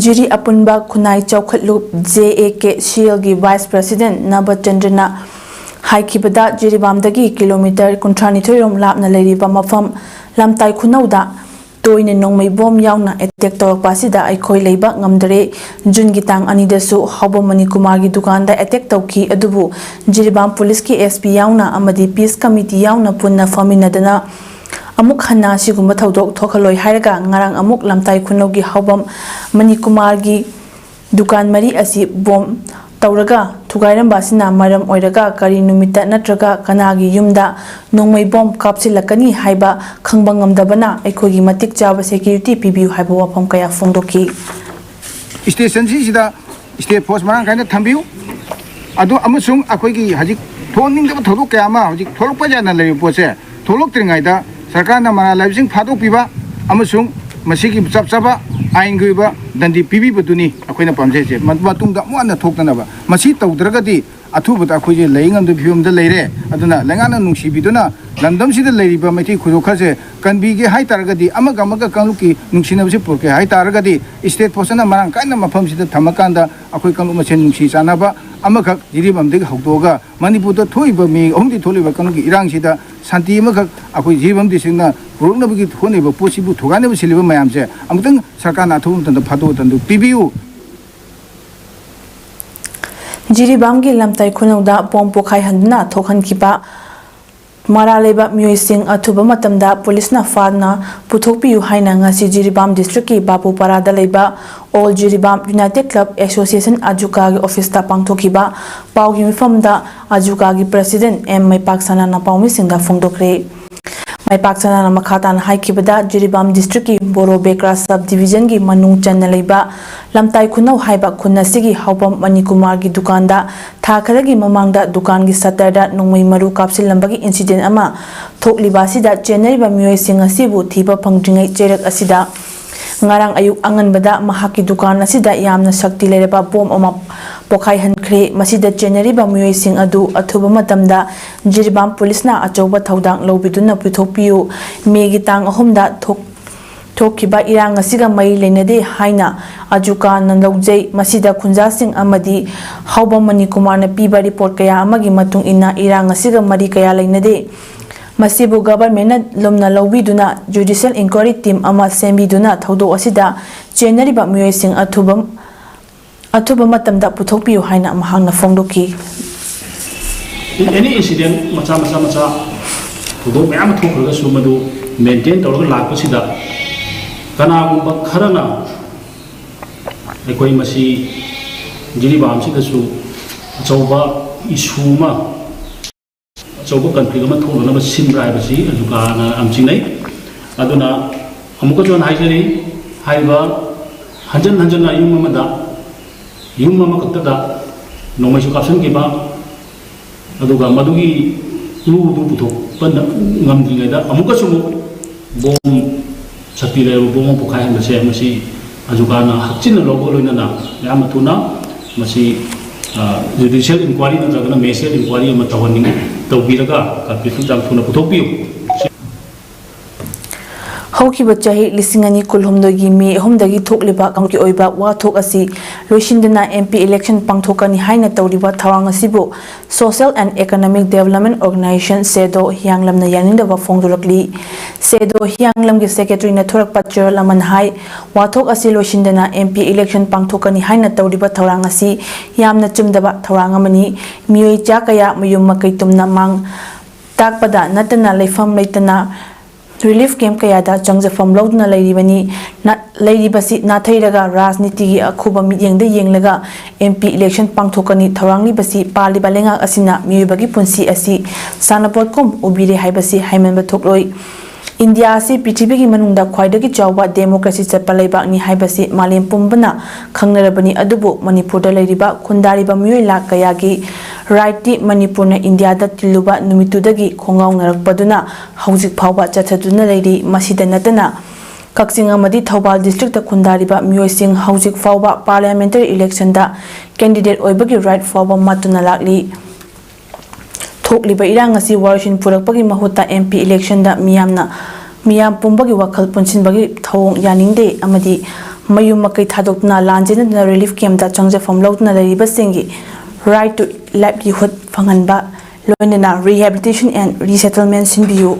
ꯖꯤꯔꯤ ꯑꯄꯨꯟꯕ ꯈꯨꯟꯅꯥꯏ ꯆꯥꯎꯈꯠꯂꯨꯞ, ꯖꯦ ꯑꯦ ꯀꯦ ꯁꯤ ꯑꯦꯜꯒꯤ vice president ꯅꯕꯆꯟꯗ꯭ꯔꯅ ꯍꯥꯏꯈꯤꯕꯗ, ꯖꯤꯔꯤꯕꯥꯝꯗꯒꯤ ꯀꯤꯂꯣꯃꯤꯇꯔ ꯀꯨꯟꯊ꯭ꯔꯥꯅꯤꯊꯣꯏ ꯔꯣꯝ ꯂꯥꯞꯅ ꯂꯩꯔꯤꯕ ꯃꯐꯝ ꯂꯝꯇꯥꯏ ꯈꯨꯅꯧꯗ ꯇꯣꯏꯅ ꯅꯣꯡꯃꯩ ꯕꯣꯝ ꯌꯥꯎꯅ attack ꯇꯧꯔꯛꯄ ꯑꯁꯤꯗ ꯑꯩꯈꯣꯏ ꯂꯩꯕ ꯉꯝꯗꯔꯦ꯫ ꯖꯨꯟꯒꯤ ꯇꯥꯡ ꯑꯅꯤꯗꯁꯨ ꯍꯥꯎꯕꯝ ꯃꯅꯤꯀꯨꯃꯥꯔꯒꯤ ꯗꯨꯀꯥꯟꯗ attack ꯇꯧꯈꯤ, ꯑꯗꯨꯕꯨ ꯖꯤꯔꯤꯕꯥꯝ ꯄꯨꯂꯤꯁꯀꯤ ꯑꯦꯁ ꯄꯤ ꯌꯥꯎꯅ ꯑꯃꯗꯤ peace committee ꯌꯥꯎꯅ ꯄꯨꯟꯅ ꯐꯝꯃꯤꯟꯅꯗꯅ ꯑꯃꯨꯛ ꯍꯟꯅ ꯑꯁꯤꯒꯨꯝꯕ ꯊꯧꯗꯣꯛ ꯊꯣꯛꯍꯜꯂꯣꯏ ꯍꯥꯏꯔꯒ ꯉꯔꯥꯡ ꯑꯃꯨꯛ ꯂꯝꯇꯥꯏ ꯈꯨꯅꯧꯒꯤ ꯍꯥꯎꯕꯝ ꯃꯅꯤꯀꯨꯃꯥꯔꯒꯤ ꯗꯨꯀꯥꯟ ꯃꯔꯤ ꯑꯁꯤ ꯕꯣꯝ ꯇꯧꯔꯒ ꯊꯨꯒꯥꯏꯔꯝꯕ ꯑꯁꯤꯅ ꯃꯔꯝ ꯑꯣꯏꯔꯒ ꯀꯔꯤ ꯅꯨꯃꯤꯠꯇ ꯅꯠꯇ꯭ꯔꯒ ꯀꯅꯥꯒꯤ ꯌꯨꯝꯗ ꯅꯣꯡꯃꯩ ꯕꯣꯝ ꯀꯥꯞꯁꯤꯜꯂꯛꯀꯅꯤ ꯍꯥꯏꯕ ꯈꯪꯕ ꯉꯝꯗꯕꯅ ꯑꯩꯈꯣꯏꯒꯤ ꯃꯇꯤꯛ ꯆꯥꯕ security ꯄꯤꯕꯤꯌꯨ ꯍꯥꯏꯕ ꯋꯥꯐꯝ ꯀꯌꯥ ꯐꯣꯡꯗꯣꯛꯈꯤ꯫ ꯁ꯭ꯇꯦꯁꯟꯁꯤꯁꯤꯗ ꯁ꯭ꯇꯦꯠ ꯐꯣꯔꯁ ꯃꯔꯥꯡ ꯀꯥꯏꯅ ꯊꯝꯕꯤꯌꯨ꯫ ꯑꯗꯨ ꯑꯃꯁꯨꯡ ꯑꯩꯈꯣꯏꯒꯤ ꯍꯧꯖꯤꯛ ꯊꯣꯛꯍꯟꯅꯤꯡꯗꯕ ꯊꯧꯗꯣꯛ ꯀꯌꯥ ꯑꯃ ꯍꯧꯖꯤꯛ ꯊꯣꯛꯂꯛꯄ ꯌꯥꯅ ꯂꯩꯔꯤꯕ ꯄꯣꯠꯁꯦ ꯊꯣꯛꯂꯛꯇ꯭ꯔꯤꯉꯩꯗ ꯁꯔꯀꯥꯔꯅ ꯃꯔꯥꯜ ꯂꯩꯕꯁꯤꯡ ꯐꯥꯗꯣꯛꯄꯤꯕ ꯑꯃꯁꯨꯡ ꯃꯁꯤꯒꯤ ꯆꯞ ꯆꯥꯕ ꯑꯥꯏꯟꯒꯤ ꯑꯣꯏꯕ ꯗꯟꯗꯤ ꯄꯤꯕꯤꯕꯗꯨꯅꯤ ꯑꯩꯈꯣꯏꯅ ꯄꯥꯝꯖꯩꯁꯦ꯫ ꯃ-, ꯃꯇꯨꯡꯗ ꯑꯃꯨꯛ ꯍꯟꯅ ꯊꯣꯛꯇꯅꯕ꯫ ꯃꯁꯤ ꯇꯧꯗ꯭ꯔꯒꯗꯤ ꯑꯊꯨꯕꯗ ꯑꯩꯈꯣꯏꯁꯦ ꯂꯩ ꯉꯝꯗꯕ ꯐꯤꯕꯝꯗ ꯂꯩꯔꯦ꯫ ꯑꯗꯨꯅ ꯂꯩꯉꯥꯛꯅ ꯅꯨꯡꯁꯤꯕꯤꯗꯨꯅ ꯂꯝꯗꯝꯁꯤꯗ ꯂꯩꯔꯤꯕ ꯃꯩꯇꯩ ꯈꯨꯗꯣꯜ ꯈꯔꯁꯦ ꯀꯟꯕꯤꯒꯦ ꯍꯥꯏ ꯇꯥꯔꯒꯗꯤ, ꯑꯃꯒ ꯑꯃꯒ ꯀꯥꯡꯂꯨꯞꯀꯤ ꯅꯨꯡꯁꯤꯅꯕꯁꯦ ꯄꯨꯔꯛꯀꯦ ꯍꯥꯏ ꯇꯥꯔꯒꯗꯤ, ꯁ꯭ꯇꯦꯠ ꯐꯣꯔꯁꯅ ꯃꯔꯥꯡ ꯀꯥꯏꯅ ꯃꯐꯝꯁꯤꯗ ꯊꯝꯃꯀꯥꯟꯗ ꯑꯩꯈꯣꯏ ꯀꯥꯡꯂꯨꯞ ꯃꯁꯦꯟ ꯅꯨꯡꯁꯤ ꯆꯥꯟꯅꯕ ꯑꯃꯈꯛ ꯖꯤꯔꯤꯕꯥꯝꯗꯒꯤ ꯍꯧꯗꯣꯛꯑꯒ ꯃꯅꯤꯄꯨꯔꯗ ꯊꯣꯛꯏꯕ ꯃꯤ ꯑꯍꯨꯝꯗꯤ ꯊꯣꯛꯂꯤꯕ ꯀꯥꯡꯂꯨꯞꯀꯤ ꯏꯔꯥꯡꯁꯤꯗ ꯁꯥꯟꯇꯤ ꯑꯃꯈꯛ ꯑꯩꯈꯣꯏ ꯖꯤꯔꯤꯕꯥꯝ ꯗꯤꯁꯇ꯭ꯔꯤꯛꯅ ꯄꯨꯔꯛꯅꯕꯒꯤ ꯍꯣꯠꯅꯔꯤꯕ ꯄꯣꯠꯁꯤꯕꯨ ꯊꯨꯒꯥꯏꯅꯕ ꯁꯤꯜꯂꯤꯕ ꯃꯌꯥꯝꯁꯦ ꯑꯃꯨꯛꯇꯪ ꯁꯔꯀꯥꯔꯅ ꯑꯊꯨꯕ ꯃꯇꯝꯗ ꯐꯥꯗꯣꯛꯑ ꯇꯟꯗꯨ ꯄꯤꯕꯤꯌꯨ꯫ ꯖꯤꯔꯤꯕꯥꯝꯒꯤ ꯂꯝꯇꯥꯏ ꯈꯨꯅꯧꯗ ꯕꯣꯝ ꯄꯣꯈꯥꯏꯍꯟꯗꯨꯅ ꯊꯣꯛꯍꯟꯈꯤꯕ ꯃꯔꯥꯜ ꯂꯩꯕ ꯃꯤꯑꯣꯏꯁꯤꯡ ꯑꯊꯨꯕ ꯃꯇꯝꯗ ꯄꯨꯂꯤꯁꯅ ꯐꯥꯗꯨꯅ ꯄꯨꯊꯣꯛꯄꯤꯌꯨ ꯍꯥꯏꯅ ꯉꯁꯤ ꯖꯤꯔꯤꯕꯥꯝ ꯗꯤꯁꯇ꯭ꯔꯤꯛꯀꯤ ꯕꯥꯕꯨꯄꯥꯔꯥꯗ ꯂꯩꯕ all Jiribam united club association ꯑꯖꯨꯀꯥꯒꯤ ꯑꯣꯐꯤꯁꯇ ꯄꯥꯡꯊꯣꯛꯈꯤꯕ ꯄꯥꯎꯒꯤ ꯃꯤꯐꯝꯗ ꯑꯖꯨꯀꯥꯒꯤ ꯄ꯭ꯔꯁꯤꯗꯦꯟꯠ ꯑꯦꯝ ꯃꯩꯄꯥꯛ ꯁꯅꯥꯅ ꯄꯥꯎꯃꯤꯁꯤꯡꯗ ꯐꯣꯡꯗꯣꯛꯈ꯭ꯔꯦ꯫ ꯃꯩꯄꯥꯛ ꯁꯅꯥꯅ ꯃꯈꯥ ꯇꯥꯅ ꯍꯥꯏꯈꯤꯕꯗ, ꯖꯤꯔꯤꯕꯥꯝ ꯗꯤꯁꯇ꯭ꯔꯤꯛꯀꯤ ꯕꯣꯔꯣ ꯕꯦꯀ꯭ꯔꯥ ꯁꯕ ꯗꯤꯕꯤꯖꯟꯒꯤ ꯃꯅꯨꯡ ꯆꯟꯅ ꯂꯩꯕ ꯂꯝꯇꯥꯏ ꯈꯨꯅꯧ ꯍꯥꯏꯕ ꯈꯨꯟ ꯑꯁꯤꯒꯤ ꯍꯥꯎꯕꯝ ꯃꯅꯤꯀꯨꯃꯥꯔꯒꯤ ꯗꯨꯀꯥꯟꯗ ꯊꯥ ꯈꯔꯒꯤ ꯃꯃꯥꯡꯗ ꯗꯨꯀꯥꯟꯒꯤ ꯁꯠꯇꯔꯗ ꯅꯣꯡꯃꯩ ꯃꯔꯨ ꯀꯥꯞꯁꯤꯜꯂꯝꯕꯒꯤ ꯏꯟꯁꯤꯗꯦꯟ ꯑꯃ ꯊꯣꯛꯂꯤꯕ ꯑꯁꯤꯗ ꯆꯦꯟꯅꯔꯤꯕ ꯃꯤꯑꯣꯏꯁꯤꯡ ꯑꯁꯤꯕꯨ ꯊꯤꯕ ꯐꯪꯗ꯭ꯔꯤꯉꯩ ꯆꯩꯔꯛ ꯑꯁꯤꯗ ꯉꯔꯥꯡ ꯑꯌꯨꯛ ꯑꯉꯟꯕꯗ ꯃꯍꯥꯛꯀꯤ ꯗꯨꯀꯥꯟ ꯑꯁꯤꯗ ꯌꯥꯝꯅ ꯁꯛꯇꯤ ꯂꯩꯔꯕ ꯕꯣꯝ ꯑꯃ ꯄꯣꯈꯥꯏꯍꯟꯈ꯭ꯔꯦ꯫ ꯃꯁꯤꯗ ꯆꯦꯟꯅꯔꯤꯕ ꯃꯤꯑꯣꯏꯁꯤꯡ ꯑꯗꯨ ꯑꯊꯨꯕ ꯃꯇꯝꯗ ꯖꯤꯔꯤꯕꯥꯝ ꯄꯨꯂꯤꯁꯅ ꯑꯆꯧꯕ ꯊꯧꯗꯥꯡ ꯂꯧꯕꯤꯗꯨꯅ ꯄꯨꯊꯣꯛꯄꯤꯌꯨ꯫ ꯃꯦꯒꯤ ꯇꯥꯡ ꯑꯍꯨꯝꯗ ꯊꯣꯛ-, ꯊꯣꯛꯈꯤꯕ ꯏꯔꯥꯡ ꯑꯁꯤꯒ ꯃꯔꯤ ꯂꯩꯅꯗꯦ ꯍꯥꯏꯅ ꯑꯖꯨꯀꯥꯅ ꯂꯧꯖꯩ꯫ ꯃꯁꯤꯗ ꯈꯨꯟꯖꯥꯁꯤꯡ ꯑꯃꯗꯤ ꯍꯥꯎꯕꯝ ꯃꯅꯤꯀꯨꯃꯥꯔꯅ ꯄꯤꯕ ꯔꯤꯄꯣꯔꯠ ꯀꯌꯥ ꯑꯃꯒꯤ ꯃꯇꯨꯡ ꯏꯟꯅ ꯏꯔꯥꯡ ꯑꯁꯤꯒ ꯃꯔꯤ ꯀꯌꯥ ꯂꯩꯅꯗꯦ꯫ ꯃꯁꯤꯕꯨ ꯒꯚꯔꯟꯃꯦꯟꯠꯅ ꯂꯨꯝꯅ ꯂꯧꯕꯤꯗꯨꯅ ꯖꯨꯗꯤꯁꯤꯌꯦꯜ ꯏꯟꯀ꯭ꯋꯥꯏꯔꯤ ꯇꯤꯝ ꯑꯃ ꯁꯦꯝꯕꯤꯗꯨꯅ ꯊꯧꯗꯣꯛ ꯑꯁꯤꯗ ꯆꯦꯟꯅꯔꯤꯕ ꯃꯤꯑꯣꯏꯁꯤꯡ ꯑꯊꯨꯕ, ꯑꯊꯨꯕ ꯃꯇꯝꯗ ꯄꯨꯊꯣꯛꯄꯤꯌꯨ ꯍꯥꯏꯅ ꯃꯍꯥꯛꯅ ꯐꯣꯡꯗꯣꯛꯈꯤ꯫ ꯑꯦꯅꯤ ꯏꯟꯁꯤꯗꯦꯟ ꯃꯆꯥ ꯃꯆꯥ ꯃꯆꯥ ꯊꯧꯗꯣꯛ ꯃꯌꯥꯝ ꯑꯃ ꯊꯣꯛꯈ꯭ꯔꯒꯁꯨ ꯃꯗꯨ ꯃꯦꯟꯇꯦꯟ ꯇꯧꯔꯒ ꯂꯥꯛꯄꯁꯤꯗ ꯀꯅꯥꯒꯨꯝꯕ ꯈꯔꯅ ꯑꯩꯈꯣꯏ ꯃꯁꯤ ꯖꯤꯔꯤꯕꯥꯝꯁꯤꯗꯁꯨ ꯑꯆꯧꯕ ꯏꯁꯨ ꯑꯃ, ꯑꯆꯧꯕ ꯀꯟꯐ꯭ꯂꯤꯛ ꯑꯃ ꯊꯣꯛꯅꯅꯕ ꯁꯤꯟꯕ꯭ꯔꯥ ꯍꯥꯏꯕꯁꯤ ꯑꯖꯨꯀꯥꯅ ꯌꯥꯝ ꯆꯤꯡꯅꯩ꯫ ꯑꯗꯨꯅ ꯑꯃꯨꯛꯀꯁꯨ ꯍꯟꯅ ꯍꯥꯏꯖꯔꯤ, ꯍꯥꯏꯔꯤꯕ ꯍꯟꯖꯟ ꯍꯟꯖꯟꯅ ꯌꯨꯝ ꯑꯃꯗ, ꯌꯨꯝ ꯑꯃꯈꯛꯇꯗ ꯅꯣꯡꯃꯩꯁꯨ ꯀꯥꯞꯁꯤꯟꯈꯤꯕ, ꯑꯗꯨꯒ ꯃꯗꯨꯒꯤ clue ꯗꯨ ꯄꯨꯊꯣꯛꯄ ꯅ-, ꯉꯝꯗ꯭ꯔꯤꯉꯩꯗ ꯑꯃꯨꯛꯀꯁꯨ ꯑꯃꯨꯛ bomb, ꯁꯛꯇꯤ ꯂꯩꯔꯕ bomb ꯑꯃ ꯄꯣꯈꯥꯏꯍꯟꯕꯁꯦ, ꯃꯁꯤ ꯑꯖꯨꯀꯥꯅ ꯍꯛꯆꯤꯟꯅ ꯂꯧꯕꯒ ꯂꯣꯏꯅꯅ ꯌꯥꯝꯅ ꯊꯨꯅ ꯃꯁꯤ, ꯑ, judicial inquiry ꯅꯠꯇ꯭ꯔꯒꯅ magistrate inquiry ꯑꯃ ꯇꯧꯍꯟꯅꯤꯡ-, ꯇꯧꯕꯤꯔꯒ culprit ꯇꯨ ꯌꯥꯝ ꯊꯨꯅ ꯄꯨꯊꯣꯛꯄꯤꯌꯨ꯫ ꯍꯧꯈꯤꯕ ꯆꯍꯤ ꯂꯤꯁꯤꯡ ꯑꯅꯤ ꯀꯨꯟꯍꯨꯝꯗꯣꯏꯒꯤ ꯃꯦ ꯑꯍꯨꯝꯗꯒꯤ ꯊꯣꯛꯂꯤꯕ ꯀꯥꯡꯂꯨꯞꯀꯤ ꯑꯣꯏꯕ ꯋꯥꯊꯣꯛ ꯑꯁꯤ ꯂꯣꯏꯁꯤꯟꯗꯨꯅ M P election ꯄꯥꯡꯊꯣꯛꯀꯅꯤ ꯍꯥꯏꯅ ꯇꯧꯔꯤꯕ ꯊꯧꯔꯥꯡ ꯑꯁꯤꯕꯨ Social and Economic Development Organisation, ꯁꯦꯗꯣ, ꯍꯤꯌꯥꯡꯂꯝꯅ ꯌꯥꯅꯤꯡꯗꯕ ꯐꯣꯡꯗꯣꯔꯛꯂꯤ꯫ ꯁꯦꯗꯣ ꯍꯤꯌꯥꯡꯂꯝꯒꯤ secretary ꯅ ꯊꯣꯔꯛꯄ ꯆꯦꯔꯣꯜ ꯑꯃꯅ ꯍꯥꯏ, ꯋꯥꯊꯣꯛ ꯑꯁꯤ ꯂꯣꯏꯁꯤꯟꯗꯅ M P election ꯄꯥꯡꯊꯣꯛꯀꯅꯤ ꯍꯥꯏꯅ ꯇꯧꯔꯤꯕ ꯊꯧꯔꯥꯡ ꯑꯁꯤ ꯌꯥꯝꯅ ꯆꯨꯝꯗꯕ ꯊꯧꯔꯥꯡ ꯑꯃꯅꯤ꯫ ꯃꯤꯑꯣꯏ ꯆꯥ ꯀꯌꯥ ꯃꯌꯨꯝ ꯃꯀꯩ ꯇꯨꯝꯅ ꯃꯥꯡ ꯇꯥꯛꯄꯗ ꯅꯠꯇꯅ ꯂꯩꯐꯝ ꯂꯩꯇꯅ relief camp ꯀꯌꯥꯗ ꯆꯪꯖꯐꯝ ꯂꯧꯗꯨꯅ ꯂꯩꯔꯤꯕꯅꯤ꯫ ꯅ-, ꯂꯩꯔꯤꯕꯁꯤ ꯅꯥꯊꯩꯔꯒ ꯔꯥꯖꯅꯤꯇꯤꯒꯤ ꯑꯈꯨꯕ ꯃꯤꯠꯌꯦꯡꯗ ꯌꯦꯡꯂꯒ M P election ꯄꯥꯡꯊꯣꯛꯀꯅꯤ꯫ ꯊꯧꯔꯥꯡꯂꯤꯕꯁꯤ ꯄꯥꯜꯂꯤꯕ ꯂꯩꯉꯥꯛ ꯑꯁꯤꯅ ꯃꯤꯑꯣꯏꯕꯒꯤ ꯄꯨꯟꯁꯤ ꯑꯁꯤ ꯁꯥꯟꯅꯄꯣꯠꯀꯨꯝ ꯎꯕꯤꯔꯦ ꯍꯥꯏꯕꯁꯤ ꯍꯥꯏꯃꯟꯕ ꯊꯣꯛꯂꯣꯏ꯫ ꯏꯟꯗꯤꯌꯥ ꯑꯁꯤ ꯄ꯭ꯔꯤꯊꯤꯕꯤꯒꯤ ꯃꯅꯨꯡꯗ ꯈ꯭ꯋꯥꯏꯗꯒꯤ ꯆꯥꯎꯕ democracy ꯆꯠꯄ ꯂꯩꯕꯥꯛꯅꯤ ꯍꯥꯏꯕꯁꯤ ꯃꯥꯂꯦꯝ ꯄꯨꯝꯕꯅ ꯈꯪꯅꯔꯕꯅꯤ꯫ ꯑꯗꯨꯕꯨ ꯃꯅꯤꯄꯨꯔꯗ ꯂꯩꯔꯤꯕ ꯈꯨꯟꯗꯥꯔꯤꯕ ꯃꯤꯑꯣꯏ ꯂꯥꯈ ꯀꯌꯥꯒꯤ right ꯇꯤ ꯃꯅꯤꯄꯨꯔꯅ ꯏꯟꯗꯤꯌꯥꯗ ꯇꯤꯜꯂꯨꯕ ꯅꯨꯃꯤꯠꯇꯨꯗꯒꯤ ꯈꯣꯡꯒꯥꯎꯅꯔꯛꯄꯗꯨꯅ ꯍꯧꯖꯤꯛ ꯐꯥꯎꯕ ꯆꯠꯊꯗꯨꯅ ꯂꯩꯔꯤ꯫ ꯃꯁꯤꯗ ꯅꯠꯇꯅ ꯀꯛꯆꯤꯡ ꯑꯃꯗꯤ ꯊꯧꯕꯥꯜ district ꯇ ꯈꯨꯟꯗꯥꯔꯤꯕ ꯃꯤꯑꯣꯏꯁꯤꯡ ꯍꯧꯖꯤꯛ ꯐꯥꯎꯕ parliamentary election ꯗ candidate ꯑꯣꯏꯕꯒꯤ right ꯐꯥꯎꯕ ꯃꯠꯇꯨꯅ ꯂꯥꯛꯂꯤ꯫ ꯊꯣꯛꯂꯤꯕ ꯏꯔꯥꯡ ꯑꯁꯤ ꯋꯥꯔꯣꯏꯁꯤꯟ ꯄꯨꯔꯛꯄꯒꯤ ꯃꯍꯨꯠꯇ M P election ꯗ ꯃꯤꯌꯥꯝꯅ, ꯃꯤꯌꯥꯝ ꯄꯨꯝꯕꯒꯤ ꯋꯥꯈꯜ ꯄꯨꯟꯁꯤꯟꯕꯒꯤ ꯊꯧꯑꯣꯡ ꯌꯥꯅꯤꯡꯗꯦ ꯑꯃꯗꯤ ꯃꯌꯨꯝ ꯃꯀꯩ ꯊꯥꯗꯣꯛꯇꯨꯅ ꯂꯥꯟꯖꯦꯟꯅꯗꯨꯅ relief camp ꯇ ꯆꯪꯖꯐꯝ ꯂꯧꯗꯨꯅ ꯂꯩꯔꯤꯕꯁꯤꯡꯒꯤ right to livelihood ꯐꯪꯍꯟꯕ, ꯂꯣꯏꯅꯅ rehabilitation and resettlement ꯁꯤꯟꯕꯤꯌꯨ꯫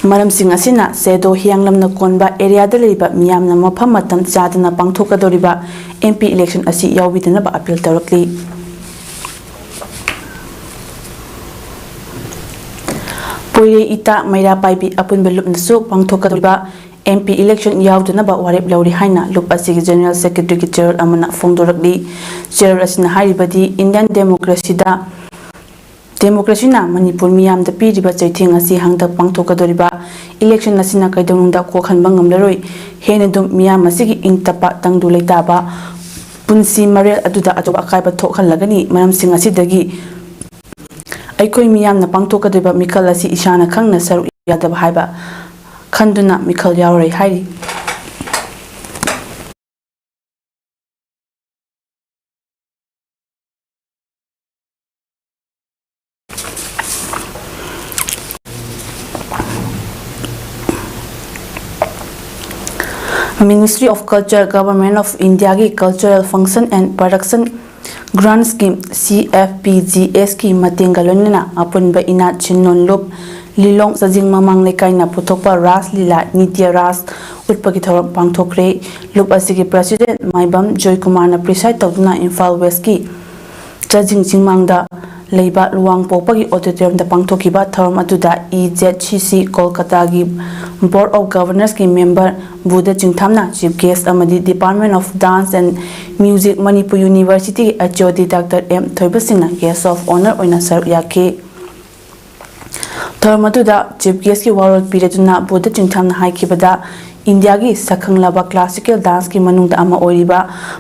ꯃꯔꯝꯁꯤꯡ ꯑꯁꯤꯅ ꯁꯦꯗꯣ ꯍꯤꯌꯥꯡꯂꯝꯅ ꯀꯣꯟꯕ ꯑꯦꯔꯤꯌꯥꯗ ꯂꯩꯔꯤꯕ ꯃꯤꯌꯥꯝꯅ ꯃꯐꯝ ꯃꯇꯝ ꯆꯥꯗꯅ ꯄꯥꯡꯊꯣꯛꯀꯗꯧꯔꯤꯕ ꯑꯦꯝ ꯄꯤ ꯏꯂꯦꯛꯁꯟ ꯑꯁꯤ ꯌꯥꯎꯕꯤꯗꯅꯕ ꯑꯄꯤꯜ ꯇꯧꯔꯛꯂꯤ꯫ ꯄꯣꯏꯔꯩ ꯏꯇꯥ ꯃꯩꯔꯥ ꯄꯥꯏꯕꯤ ꯑꯄꯨꯟꯕ ꯂꯨꯞꯅꯁꯨ ꯄꯥꯡꯊꯣꯛꯀꯗꯧꯔꯤꯕ ꯑꯦꯝ ꯄꯤ ꯏꯂꯦꯛꯁꯟ ꯌꯥꯎꯗꯅꯕ ꯋꯥꯔꯦꯞ ꯂꯧꯔꯤ ꯍꯥꯏꯅ ꯂꯨꯞ ꯑꯁꯤꯒꯤ ꯖꯦꯅꯔꯦꯜ ꯁꯦꯀ꯭ꯔꯦꯇꯔꯤꯒꯤ ꯆꯦꯔꯣꯜ ꯑꯃꯅ ꯐꯣꯡꯗꯣꯔꯛꯂꯤ꯫ ꯆꯦꯔꯣꯜ ꯑꯁꯤꯅ ꯍꯥꯏꯔꯤꯕꯗꯤ ꯏꯟꯗꯤꯌꯟ ꯗꯦꯃꯣꯀ꯭ꯔꯦꯁꯤꯗ ꯗꯦꯃꯣꯀ꯭ꯔꯦꯁꯤꯅ ꯃꯅꯤꯄꯨꯔ ꯃꯤꯌꯥꯝꯗ ꯄꯤꯔꯤꯕ ꯆꯩꯊꯦꯡ ꯑꯁꯤ ꯍꯟꯗꯛ ꯄꯥꯡꯊꯣꯛꯀꯗꯧꯔꯤꯕ ꯏꯂꯦꯛꯁꯟ ꯑꯁꯤꯅ ꯀꯩꯗꯧꯅꯨꯡꯗ ꯀꯣꯛꯍꯟꯕ ꯉꯝꯂꯔꯣꯏ꯫ ꯍꯦꯟꯅ ꯑꯗꯨꯝ ꯃꯤꯌꯥꯝ ꯑꯁꯤꯒꯤ ꯏꯪ ꯇꯞꯄ ꯇꯪꯗꯨ ꯂꯩꯇꯥꯕ ꯄꯨꯟꯁꯤ ꯃꯔꯦꯜ ꯑꯗꯨꯗ ꯑꯆꯧꯕ ꯑꯀꯥꯏꯕ ꯊꯣꯛꯍꯜꯂꯒꯅꯤ꯫ ꯃꯔꯝꯁꯤꯡ ꯑꯁꯤꯗꯒꯤ ꯑꯩꯈꯣꯏ ꯃꯤꯌꯥꯝꯅ ꯄꯥꯡꯊꯣꯛꯀꯗꯧꯔꯤꯕ ꯃꯤꯈꯜ ꯑꯁꯤ ꯏꯁꯥꯅ ꯈꯪꯅ ꯁꯔꯨꯛ ꯌꯥꯗꯕ ꯍꯥꯏꯕ ꯈꯟꯗꯨꯅ ꯃꯤꯈꯜ ꯌꯥꯎꯔꯣꯏ ꯍꯥꯏꯔꯤ꯫ Ministry of Culture, Government of Indiaꯒꯤ Cultural Function and Production Grant Scheme, C F P G Sꯀꯤ ꯃꯇꯦꯡꯒ ꯂꯣꯏꯅꯅ ꯑꯄꯨꯟꯕ ꯏꯅꯥꯠ ꯁꯤꯟꯅꯣꯟ ꯂꯨꯞ ꯂꯤꯂꯣꯡ ꯆꯥꯖꯤꯡ ꯃꯃꯥꯡ ꯂꯩꯀꯥꯏꯅ ꯄꯨꯊꯣꯛꯄ ꯔꯥꯁ ꯂꯤꯂꯥ ꯅꯤꯇ꯭ꯌ ꯔꯥꯁ ꯎꯠꯄꯒꯤ ꯊꯧꯔꯝ ꯄꯥꯡꯊꯣꯛꯈ꯭ꯔꯦ꯫ ꯂꯨꯞ ꯑꯁꯤꯒꯤ president ꯃꯥꯏꯕꯝ ꯖꯣꯏꯀꯨꯃꯥꯔꯅ preside ꯇꯧꯗꯨꯅ ꯏꯝꯐꯥꯜ ꯋꯦꯁꯀꯤ ꯆꯥꯖꯤꯡ ꯆꯤꯡꯃꯥꯡꯗ ꯂꯩꯕ ꯂꯨꯋꯥꯡꯄꯣꯛꯄꯒꯤ auditoriumꯗ ꯄꯥꯡꯊꯣꯛꯈꯤꯕ ꯊꯧꯔꯝ ꯑꯗꯨꯗ E Z C C ꯀꯣꯜꯀꯇꯥꯒꯤ Board of Governorsꯀꯤ member Buddha ꯆꯤꯡꯊꯥꯝꯅ chief guest ꯑꯃꯗꯤ Department of Dance and Music Manipur Universityꯒꯤ H O D Doctor M ꯊꯣꯏꯕꯁꯤꯡꯅ guest of honour ꯑꯣꯏꯅ ꯁꯔꯨꯛ ꯌꯥꯈꯤ꯫ ꯊꯧꯔꯝ ꯑꯗꯨꯗ chief guestꯀꯤ ꯋꯥꯔꯣꯜ ꯄꯤꯔꯗꯨꯅ ꯕꯨꯙ ꯆꯤꯡꯊꯥꯝꯅ ꯍꯥꯏꯈꯤꯕꯗ, ꯏꯟꯗꯤꯌꯥꯒꯤ ꯁꯛꯈꯪꯂꯕ classical danceꯀꯤ ꯃꯅꯨꯡꯗ ꯑꯃ ꯑꯣꯏꯔꯤꯕ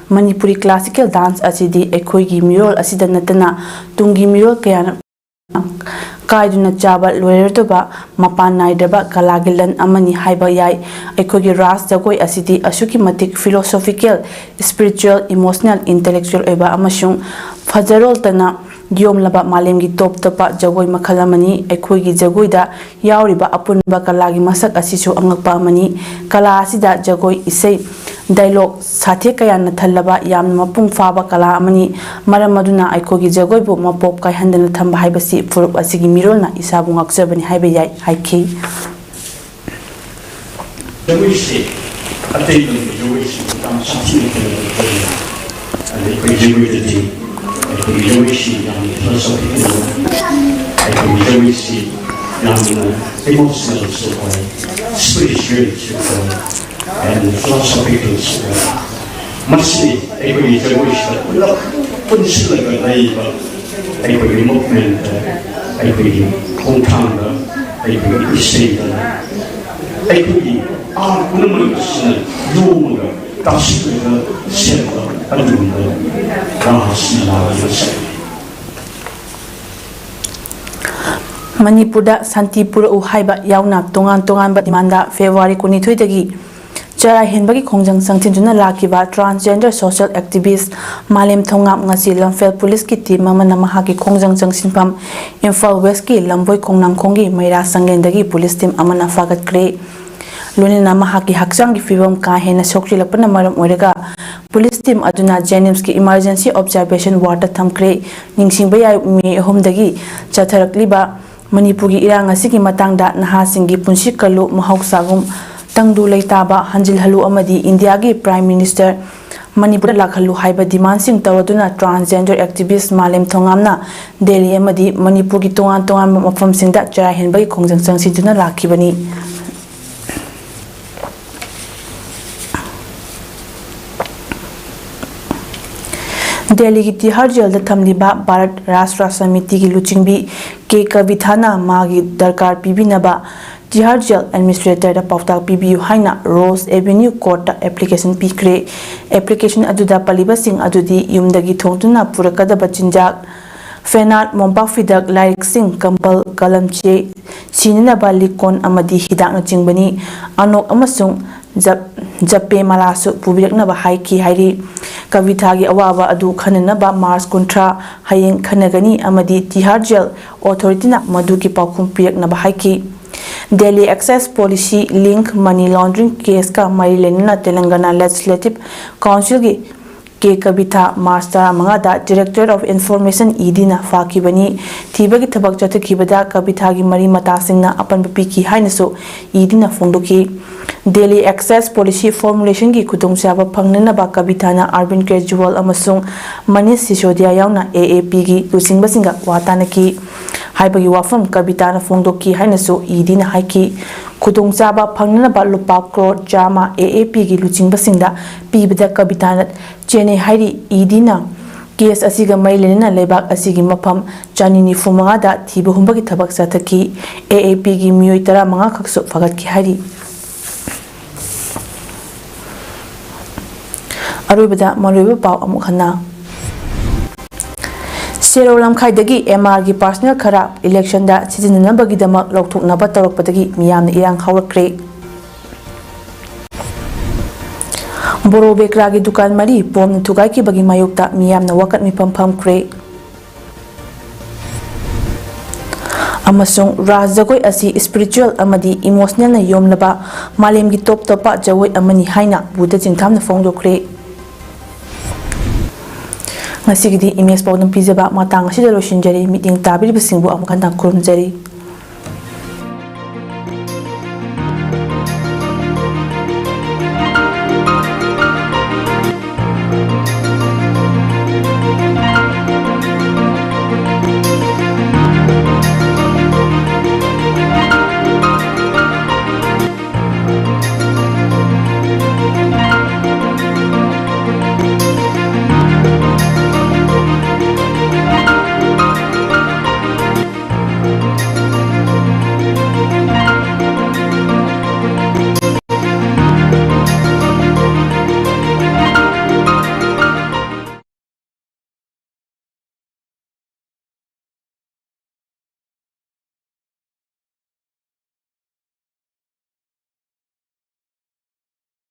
ꯃꯅꯤꯄꯨꯔꯤ classical dance ꯑꯁꯤꯗꯤ ꯑꯩꯈꯣꯏꯒꯤ ꯃꯤꯔꯣꯜ ꯑꯁꯤꯗ ꯅꯠꯇꯅ ꯇꯨꯡꯒꯤ ꯃꯤꯔꯣꯜ ꯀꯌꯥꯅ ꯀꯥꯏꯗꯨꯅ ꯆꯥꯕ ꯂꯣꯏꯔꯗꯕ ꯃꯄꯥꯟ ꯅꯥꯏꯗ꯭ꯔꯕ ꯀꯂꯥꯒꯤ ꯂꯟ ꯑꯃꯅꯤ ꯍꯥꯏꯕ ꯌꯥꯏ꯫ ꯑꯩꯈꯣꯏꯒꯤ ꯔꯥꯁ ꯖꯒꯣꯏ ꯑꯁꯤꯗꯤ ꯑꯁꯨꯛꯀꯤ ꯃꯇꯤꯛ philosophical, spiritual, emotional, intellectual ꯑꯣꯏꯕ ꯑꯃꯁꯨꯡ ꯐꯖꯔꯣꯜꯇꯅ ꯌꯣꯝꯂꯕ ꯃꯥꯂꯦꯝꯒꯤ top ꯇꯣꯞꯄ ꯖꯒꯣꯏ ꯃꯈꯜ ꯑꯃꯅꯤ꯫ ꯑꯩꯈꯣꯏꯒꯤ ꯖꯒꯣꯏꯗ ꯌꯥꯎꯔꯤꯕ ꯑꯄꯨꯟꯕ ꯀꯂꯥꯒꯤ ꯃꯁꯛ ꯑꯁꯤꯁꯨ ꯑꯉꯛꯄ ꯑꯃꯅꯤ꯫ ꯀꯂꯥ ꯑꯁꯤꯗ ꯖꯒꯣꯏ, ꯏꯁꯩ, dialogue, ꯁꯥꯊꯦꯛ ꯀꯌꯥꯅ ꯊꯜꯂꯕ ꯌꯥꯝꯅ ꯃꯄꯨꯡ ꯐꯥꯕ ꯀꯂꯥ ꯑꯃꯅꯤ꯫ ꯃꯔꯝ ꯑꯗꯨꯅ ꯑꯩꯈꯣꯏꯒꯤ ꯖꯒꯣꯏꯕꯨ ꯃꯄꯣꯞ ꯀꯥꯏꯍꯟꯗꯅ ꯊꯝꯕ ꯍꯥꯏꯕꯁꯤ ꯐꯨꯔꯨꯞ ꯑꯁꯤꯒꯤ ꯃꯤꯔꯣꯜꯅ ꯏꯁꯥꯕꯨ ꯉꯥꯛꯆꯕꯅꯤ ꯍꯥꯏꯕ ꯌꯥꯏ ꯍꯥꯏꯈꯤ꯫ ꯖꯒꯣꯏꯁꯦ ꯑꯇꯩ ꯂꯝꯒꯤ ꯖꯒꯣꯏꯁꯤꯡ ꯌꯥꯝ ꯁꯥꯊꯤꯅ ꯈꯦꯠꯅꯕ ꯂꯩꯇꯦ꯫ ꯑꯗ ꯑꯩꯈꯣꯏ ꯖꯒꯣꯏꯗꯗꯤ ꯑꯩꯈꯣꯏꯒꯤ ꯖꯒꯣꯏꯁꯤ ꯌꯥꯝꯅ ꯐꯤꯂꯣꯁꯣꯐꯤꯀꯦꯜ ꯑꯣꯏ꯫ ꯑꯩꯈꯣꯏꯒꯤ ꯖꯒꯣꯏꯁꯤ ꯌꯥꯝꯅ ꯏꯃꯣꯁꯅꯦꯜꯁꯨ ꯑꯣꯏ, ꯁ꯭ꯄꯤꯔꯤꯆꯨꯋꯦꯜꯁꯨ ꯑꯣꯏ, ꯑꯦꯟ ꯐꯤꯂꯣꯁꯣꯐꯤꯀꯦꯜꯁꯨ ꯑꯣꯏ꯫ ꯃꯁꯤ ꯑꯩꯈꯣꯏꯒꯤ ꯖꯒꯣꯏꯁꯤꯗ ꯄꯨꯂꯞ ꯄꯨꯟꯁꯤꯜꯂꯒ ꯂꯩꯕ ꯑꯩꯈꯣꯏꯒꯤ ꯃꯨꯚꯃꯦꯟꯇ, ꯑꯩꯈꯣꯏꯒꯤ ꯈꯣꯡꯊꯥꯡꯗ, ꯑꯩꯈꯣꯏꯒꯤ ꯏꯁꯩꯗ, ꯑꯩꯈꯣꯏꯒꯤ ꯑꯥꯔꯠ ꯄꯨꯝꯅꯃꯛ ꯑꯁꯤꯅ ꯌꯣꯝꯃꯒ ꯇꯥꯁꯤꯜꯂꯒ ꯁꯦꯝꯕ ꯑꯗꯨꯒꯨꯝꯕ ꯔꯥꯁ ꯂꯤꯂꯥ ꯑꯃꯁꯨ꯫ ꯃꯅꯤꯄꯨꯔꯗ ꯁꯥꯟꯇꯤ ꯄꯨꯔꯛꯎ ꯍꯥꯏꯕ ꯌꯥꯎꯅ ꯇꯣꯉꯥꯟ ꯇꯣꯉꯥꯟꯕ ꯗꯤꯃꯥꯟꯗ ꯐꯦꯕ꯭ꯔꯨꯋꯥꯔꯤ ꯀꯨꯟꯅꯤꯊꯣꯏꯗꯒꯤ ꯆꯔꯥ ꯍꯦꯟꯕꯒꯤ ꯈꯣꯡꯖꯪ ꯆꯪꯁꯤꯟꯗꯨꯅ ꯂꯥꯛꯈꯤꯕ transgender social activist ꯃꯥꯂꯦꯝ ꯊꯣꯉꯥꯝ ꯉꯁꯤ ꯂꯝꯐꯦꯜ ꯄꯨꯂꯤꯁꯀꯤ ꯇꯤꯝ ꯑꯃꯅ ꯃꯍꯥꯛꯀꯤ ꯈꯣꯡꯖꯪ ꯆꯪꯁꯤꯟꯐꯝ ꯏꯝꯐꯥꯜ ꯋꯦꯁꯀꯤ ꯂꯝꯕꯣꯏ ꯈꯣꯡꯅꯥꯡꯈꯣꯡꯒꯤ ꯃꯩꯔꯥ ꯁꯪꯂꯦꯟꯗꯒꯤ ꯄꯨꯂꯤꯁ ꯇꯤꯝ ꯑꯃꯅ ꯐꯥꯒꯠꯈ꯭ꯔꯦ꯫ ꯂꯣꯏꯅꯅ ꯃꯍꯥꯛꯀꯤ ꯍꯛꯆꯥꯡꯒꯤ ꯐꯤꯕꯝ ꯀꯥ ꯍꯦꯟꯅ ꯁꯣꯛꯆꯤꯜꯂꯛꯄꯅ ꯃꯔꯝ ꯑꯣꯏꯔꯒ ꯄꯨꯂꯤꯁ ꯇꯤꯝ ꯑꯗꯨꯅ ꯖꯦꯅꯤꯝꯁꯀꯤ ꯏꯃꯥꯔꯖꯦꯟꯁꯤ ꯑꯣꯕꯖꯥꯔꯕꯦꯁꯟ ꯋꯥꯔꯗꯇ ꯊꯝꯈ꯭ꯔꯦ꯫ ꯅꯤꯡꯁꯤꯡꯕ ꯌꯥꯏ, ꯃꯦ ꯑꯍꯨꯝꯗꯒꯤ ꯆꯠꯊꯔꯛꯂꯤꯕ ꯃꯅꯤꯄꯨꯔꯒꯤ ꯏꯔꯥꯡ ꯑꯁꯤꯒꯤ ꯃꯇꯥꯡꯗ ꯅꯍꯥꯁꯤꯡꯒꯤ ꯄꯨꯟꯁꯤ ꯀꯜꯂꯨ, ꯃꯍꯧꯁꯥꯒꯨꯝ ꯇꯪꯗꯨ ꯂꯩꯇꯥꯕ ꯍꯟꯖꯤꯜꯍꯜꯂꯨ ꯑꯃꯗꯤ ꯏꯟꯗꯤꯌꯥꯒꯤ Prime Minister ꯃꯅꯤꯄꯨꯔꯗ ꯂꯥꯛꯍꯜꯂꯨ ꯍꯥꯏꯕ ꯗꯤꯃꯥꯟꯁꯤꯡ ꯇꯧꯔꯗꯨꯅ transgender activist ꯃꯥꯂꯦꯝ ꯊꯣꯉꯥꯝꯅ ꯗꯦꯜꯂꯤ ꯑꯃꯗꯤ ꯃꯅꯤꯄꯨꯔꯒꯤ ꯇꯣꯉꯥꯟ ꯇꯣꯉꯥꯟꯕ ꯃꯐꯝꯁꯤꯡꯗ ꯆꯔꯥ ꯍꯦꯟꯕꯒꯤ ꯈꯣꯡꯖꯪ ꯆꯪꯁꯤꯟꯗꯨꯅ ꯂꯥꯛꯈꯤꯕꯅꯤ꯫ ꯗꯦꯜꯂꯤꯒꯤ ꯇꯤꯍꯥꯔ ꯖꯦꯜꯗ ꯊꯝꯂꯤꯕ ꯚꯥꯔꯠ ꯔꯥꯁꯇ꯭ꯔ ꯁꯃꯤꯇꯤꯒꯤ ꯂꯨꯆꯤꯡꯕꯤ ꯀꯦ ꯀꯕꯤꯊꯥꯅ ꯃꯥꯒꯤ ꯗꯔꯀꯥꯔ ꯄꯤꯕꯤꯅꯕ ꯇꯤꯍꯥꯔ ꯖꯦꯜ ꯑꯦꯗꯃꯤꯅꯤꯁꯇ꯭ꯔꯦꯇꯔꯗ ꯄꯥꯎꯇꯥꯛ ꯄꯤꯕꯤꯌꯨ ꯍꯥꯏꯅ ꯔꯣꯖ ꯑꯦꯚꯦꯅ꯭ꯌꯨ ꯀꯣꯔꯠꯇ ꯑꯦꯄ꯭ꯂꯤꯀꯦꯁꯟ ꯄꯤꯈ꯭ꯔꯦ꯫ ꯑꯦꯄ꯭ꯂꯤꯀꯦꯁꯟ ꯑꯗꯨꯗ ꯄꯜꯂꯤꯕꯁꯤꯡ ꯑꯗꯨꯗꯤ ꯌꯨꯝꯗꯒꯤ ꯊꯣꯡꯗꯨꯅ ꯄꯨꯔꯛꯀꯗꯕ ꯆꯤꯟꯖꯥꯛ, ꯐꯦꯅꯥꯠ, ꯃꯣꯝꯄꯥꯛ ꯐꯤꯗꯛ, ꯂꯥꯏꯔꯤꯛꯁꯤꯡ, ꯀꯝꯕꯜ, ꯀꯂꯝ, ꯆꯦ, ꯁꯤꯅꯅꯕ ꯂꯤꯛꯀꯣꯟ ꯑꯃꯗꯤ ꯍꯤꯗꯥꯛꯅꯆꯤꯡꯕꯅꯤ꯫ ꯑꯅꯣꯛ ꯑꯃꯁꯨꯡ ꯖꯞ-, ꯖꯄꯦ ꯃꯥꯂꯥꯁꯨ ꯄꯨꯕꯤꯔꯛꯅꯕ ꯍꯥꯏꯈꯤ ꯍꯥꯏꯔꯤ꯫ ꯀꯕꯤꯊꯥꯒꯤ ꯑꯋꯥꯕ ꯑꯗꯨ ꯈꯟꯅꯅꯕ ꯃꯥꯔꯆ ꯀꯨꯟꯊ꯭ꯔꯥ, ꯍꯌꯦꯡ ꯈꯟꯅꯒꯅꯤ ꯑꯃꯗꯤ ꯇꯤꯍꯥꯔ ꯖꯦꯜ ꯑꯣꯊꯣꯔꯤꯇꯤꯅ ꯃꯗꯨꯒꯤ ꯄꯥꯎꯈꯨꯝ ꯄꯤꯔꯛꯅꯕ ꯍꯥꯏꯈꯤ꯫ Delhi excise policy link money laundering ꯀꯦꯁꯀ ꯃꯔꯤ ꯂꯩꯅꯅ ꯇꯦꯂꯪꯒꯅꯥ ꯂꯦꯖꯤꯁꯂꯦꯇꯤꯚ ꯀꯥꯎꯟꯁꯤꯜꯒꯤ ꯀꯦ ꯀꯕꯤꯊꯥ ꯃꯥꯔꯆ ꯇꯔꯥꯃꯉꯥꯗ Directorate of Information ꯏ ꯗꯤꯅ ꯐꯥꯈꯤꯕꯅꯤ꯫ ꯊꯤꯕꯒꯤ ꯊꯕꯛ ꯆꯠꯊꯈꯤꯕꯗ ꯀꯕꯤꯊꯥꯒꯤ ꯃꯔꯤ ꯃꯇꯥꯁꯤꯡꯅ ꯑꯄꯟꯕ ꯄꯤꯈꯤ ꯍꯥꯏꯅꯁꯨ ꯏ ꯗꯤꯅ ꯐꯣꯡꯗꯣꯛꯈꯤ꯫ Delhi Access Policy Formulationꯒꯤ ꯈꯨꯗꯣꯡꯆꯥꯕ ꯐꯪꯅꯅꯕ ꯀꯕꯤꯊꯥꯅ ꯑꯔꯕꯤꯟ ꯀꯦꯖ꯭ꯔꯤꯋꯥꯜ ꯑꯃꯁꯨꯡ ꯃꯅꯤꯁ ꯁꯤꯁꯣꯗꯤꯌꯥ ꯌꯥꯎꯅ ꯑꯦ ꯑꯦ ꯄꯤꯒꯤ ꯂꯨꯆꯤꯡꯕꯁꯤꯡꯒ ꯋꯥ ꯇꯥꯟꯅꯈꯤ ꯍꯥꯏꯕꯒꯤ ꯋꯥꯐꯝ ꯀꯕꯤꯇꯥꯅ ꯐꯣꯡꯗꯣꯛꯈꯤ ꯍꯥꯏꯅꯁꯨ ꯏ ꯗꯤꯅ ꯍꯥꯏꯈꯤ꯫ ꯈꯨꯗꯣꯡꯆꯥꯕ ꯐꯪꯅꯅꯕ ꯂꯨꯄꯥ ꯀ꯭ꯔꯣꯔ ꯆꯥꯝꯃ ꯑꯦ ꯑꯦ ꯄꯤꯒꯤ ꯂꯨꯆꯤꯡꯕꯁꯤꯡꯗ ꯄꯤꯕꯗ ꯀꯕꯤꯇꯥꯅ ꯆꯦꯟꯅꯩ ꯍꯥꯏꯔꯤ꯫ ꯏ ꯗꯤꯅ ꯀꯦꯁ ꯑꯁꯤꯒ ꯃꯔꯤ ꯂꯩꯅꯅ ꯂꯩꯕꯥꯛ ꯑꯁꯤꯒꯤ ꯃꯐꯝ ꯆꯅꯤ ꯅꯤꯐꯨ ꯃꯉꯥꯗ ꯊꯤꯕ ꯍꯨꯝꯕꯒꯤ ꯊꯕꯛ ꯆꯠꯊꯈꯤ꯫ ꯑꯦ ꯑꯦ ꯄꯤꯒꯤ ꯃꯤꯑꯣꯏ ꯇꯔꯥꯃꯉꯥ ꯈꯛꯁꯨ ꯐꯒꯠꯈꯤ ꯍꯥꯏꯔꯤ꯫ ꯑꯔꯣꯏꯕꯗ ꯃꯔꯨꯑꯣꯏꯕ ꯄꯥꯎ ꯑꯃꯨꯛ ꯍꯟꯅ꯫ ꯁꯦꯔꯧ ꯂꯝꯈꯥꯏꯗꯒꯤ ꯑꯦꯝ ꯑꯥꯔꯒꯤ ꯄꯥꯔꯁꯅꯦꯜ ꯈꯔ ꯏꯂꯦꯛꯁꯟꯗ ꯁꯤꯖꯤꯟꯅꯅꯕꯒꯤꯗꯃꯛ ꯂꯧꯊꯣꯛꯅꯕ ꯇꯧꯔꯛꯄꯗꯒꯤ ꯃꯤꯌꯥꯝꯅ ꯏꯔꯥꯡ ꯍꯧꯔꯛꯈ꯭ꯔꯦ꯫ ꯕꯣꯔꯣ ꯕꯦꯀ꯭ꯔꯥꯒꯤ ꯗꯨꯀꯥꯟ ꯃꯔꯤ ꯕꯣꯝꯅ ꯊꯨꯒꯥꯏꯈꯤꯕꯒꯤ ꯃꯥꯌꯣꯛꯇ ꯃꯤꯌꯥꯝꯅ ꯋꯥꯀꯠ ꯃꯤꯐꯝ ꯐꯝꯈ꯭ꯔꯦ꯫ ꯑꯃꯁꯨꯡ ꯔꯥꯁ ꯖꯒꯣꯏ ꯑꯁꯤ ꯏꯁꯄꯤꯔꯤꯆꯨꯋꯦꯜ ꯑꯃꯗꯤ ꯏꯃꯣꯁꯅꯦꯜꯅ ꯌꯣꯝꯂꯕ ꯃꯥꯂꯦꯝꯒꯤ ꯇꯣꯞ ꯇꯣꯞꯄ ꯖꯒꯣꯏ ꯑꯃꯅꯤ ꯍꯥꯏꯅ ꯕꯨꯙ ꯆꯤꯟꯊꯥꯝꯅ ꯐꯣꯡꯗꯣꯛꯈ꯭ꯔꯦ꯫ ꯉꯁꯤꯒꯤꯗꯤ ꯏꯃꯦꯖ ꯄꯥꯎꯗꯝ ꯄꯤꯖꯕ ꯃꯇꯥꯡ ꯑꯁꯤꯗ ꯂꯣꯏꯁꯤꯟꯖꯔꯤ꯫ ꯃꯤꯠꯌꯦꯡ ꯇꯥꯕꯤꯔꯤꯕꯁꯤꯡꯕꯨ ꯑꯃꯨꯛ ꯍꯟꯅ ꯈꯨꯔꯨꯝꯖꯔꯤ꯫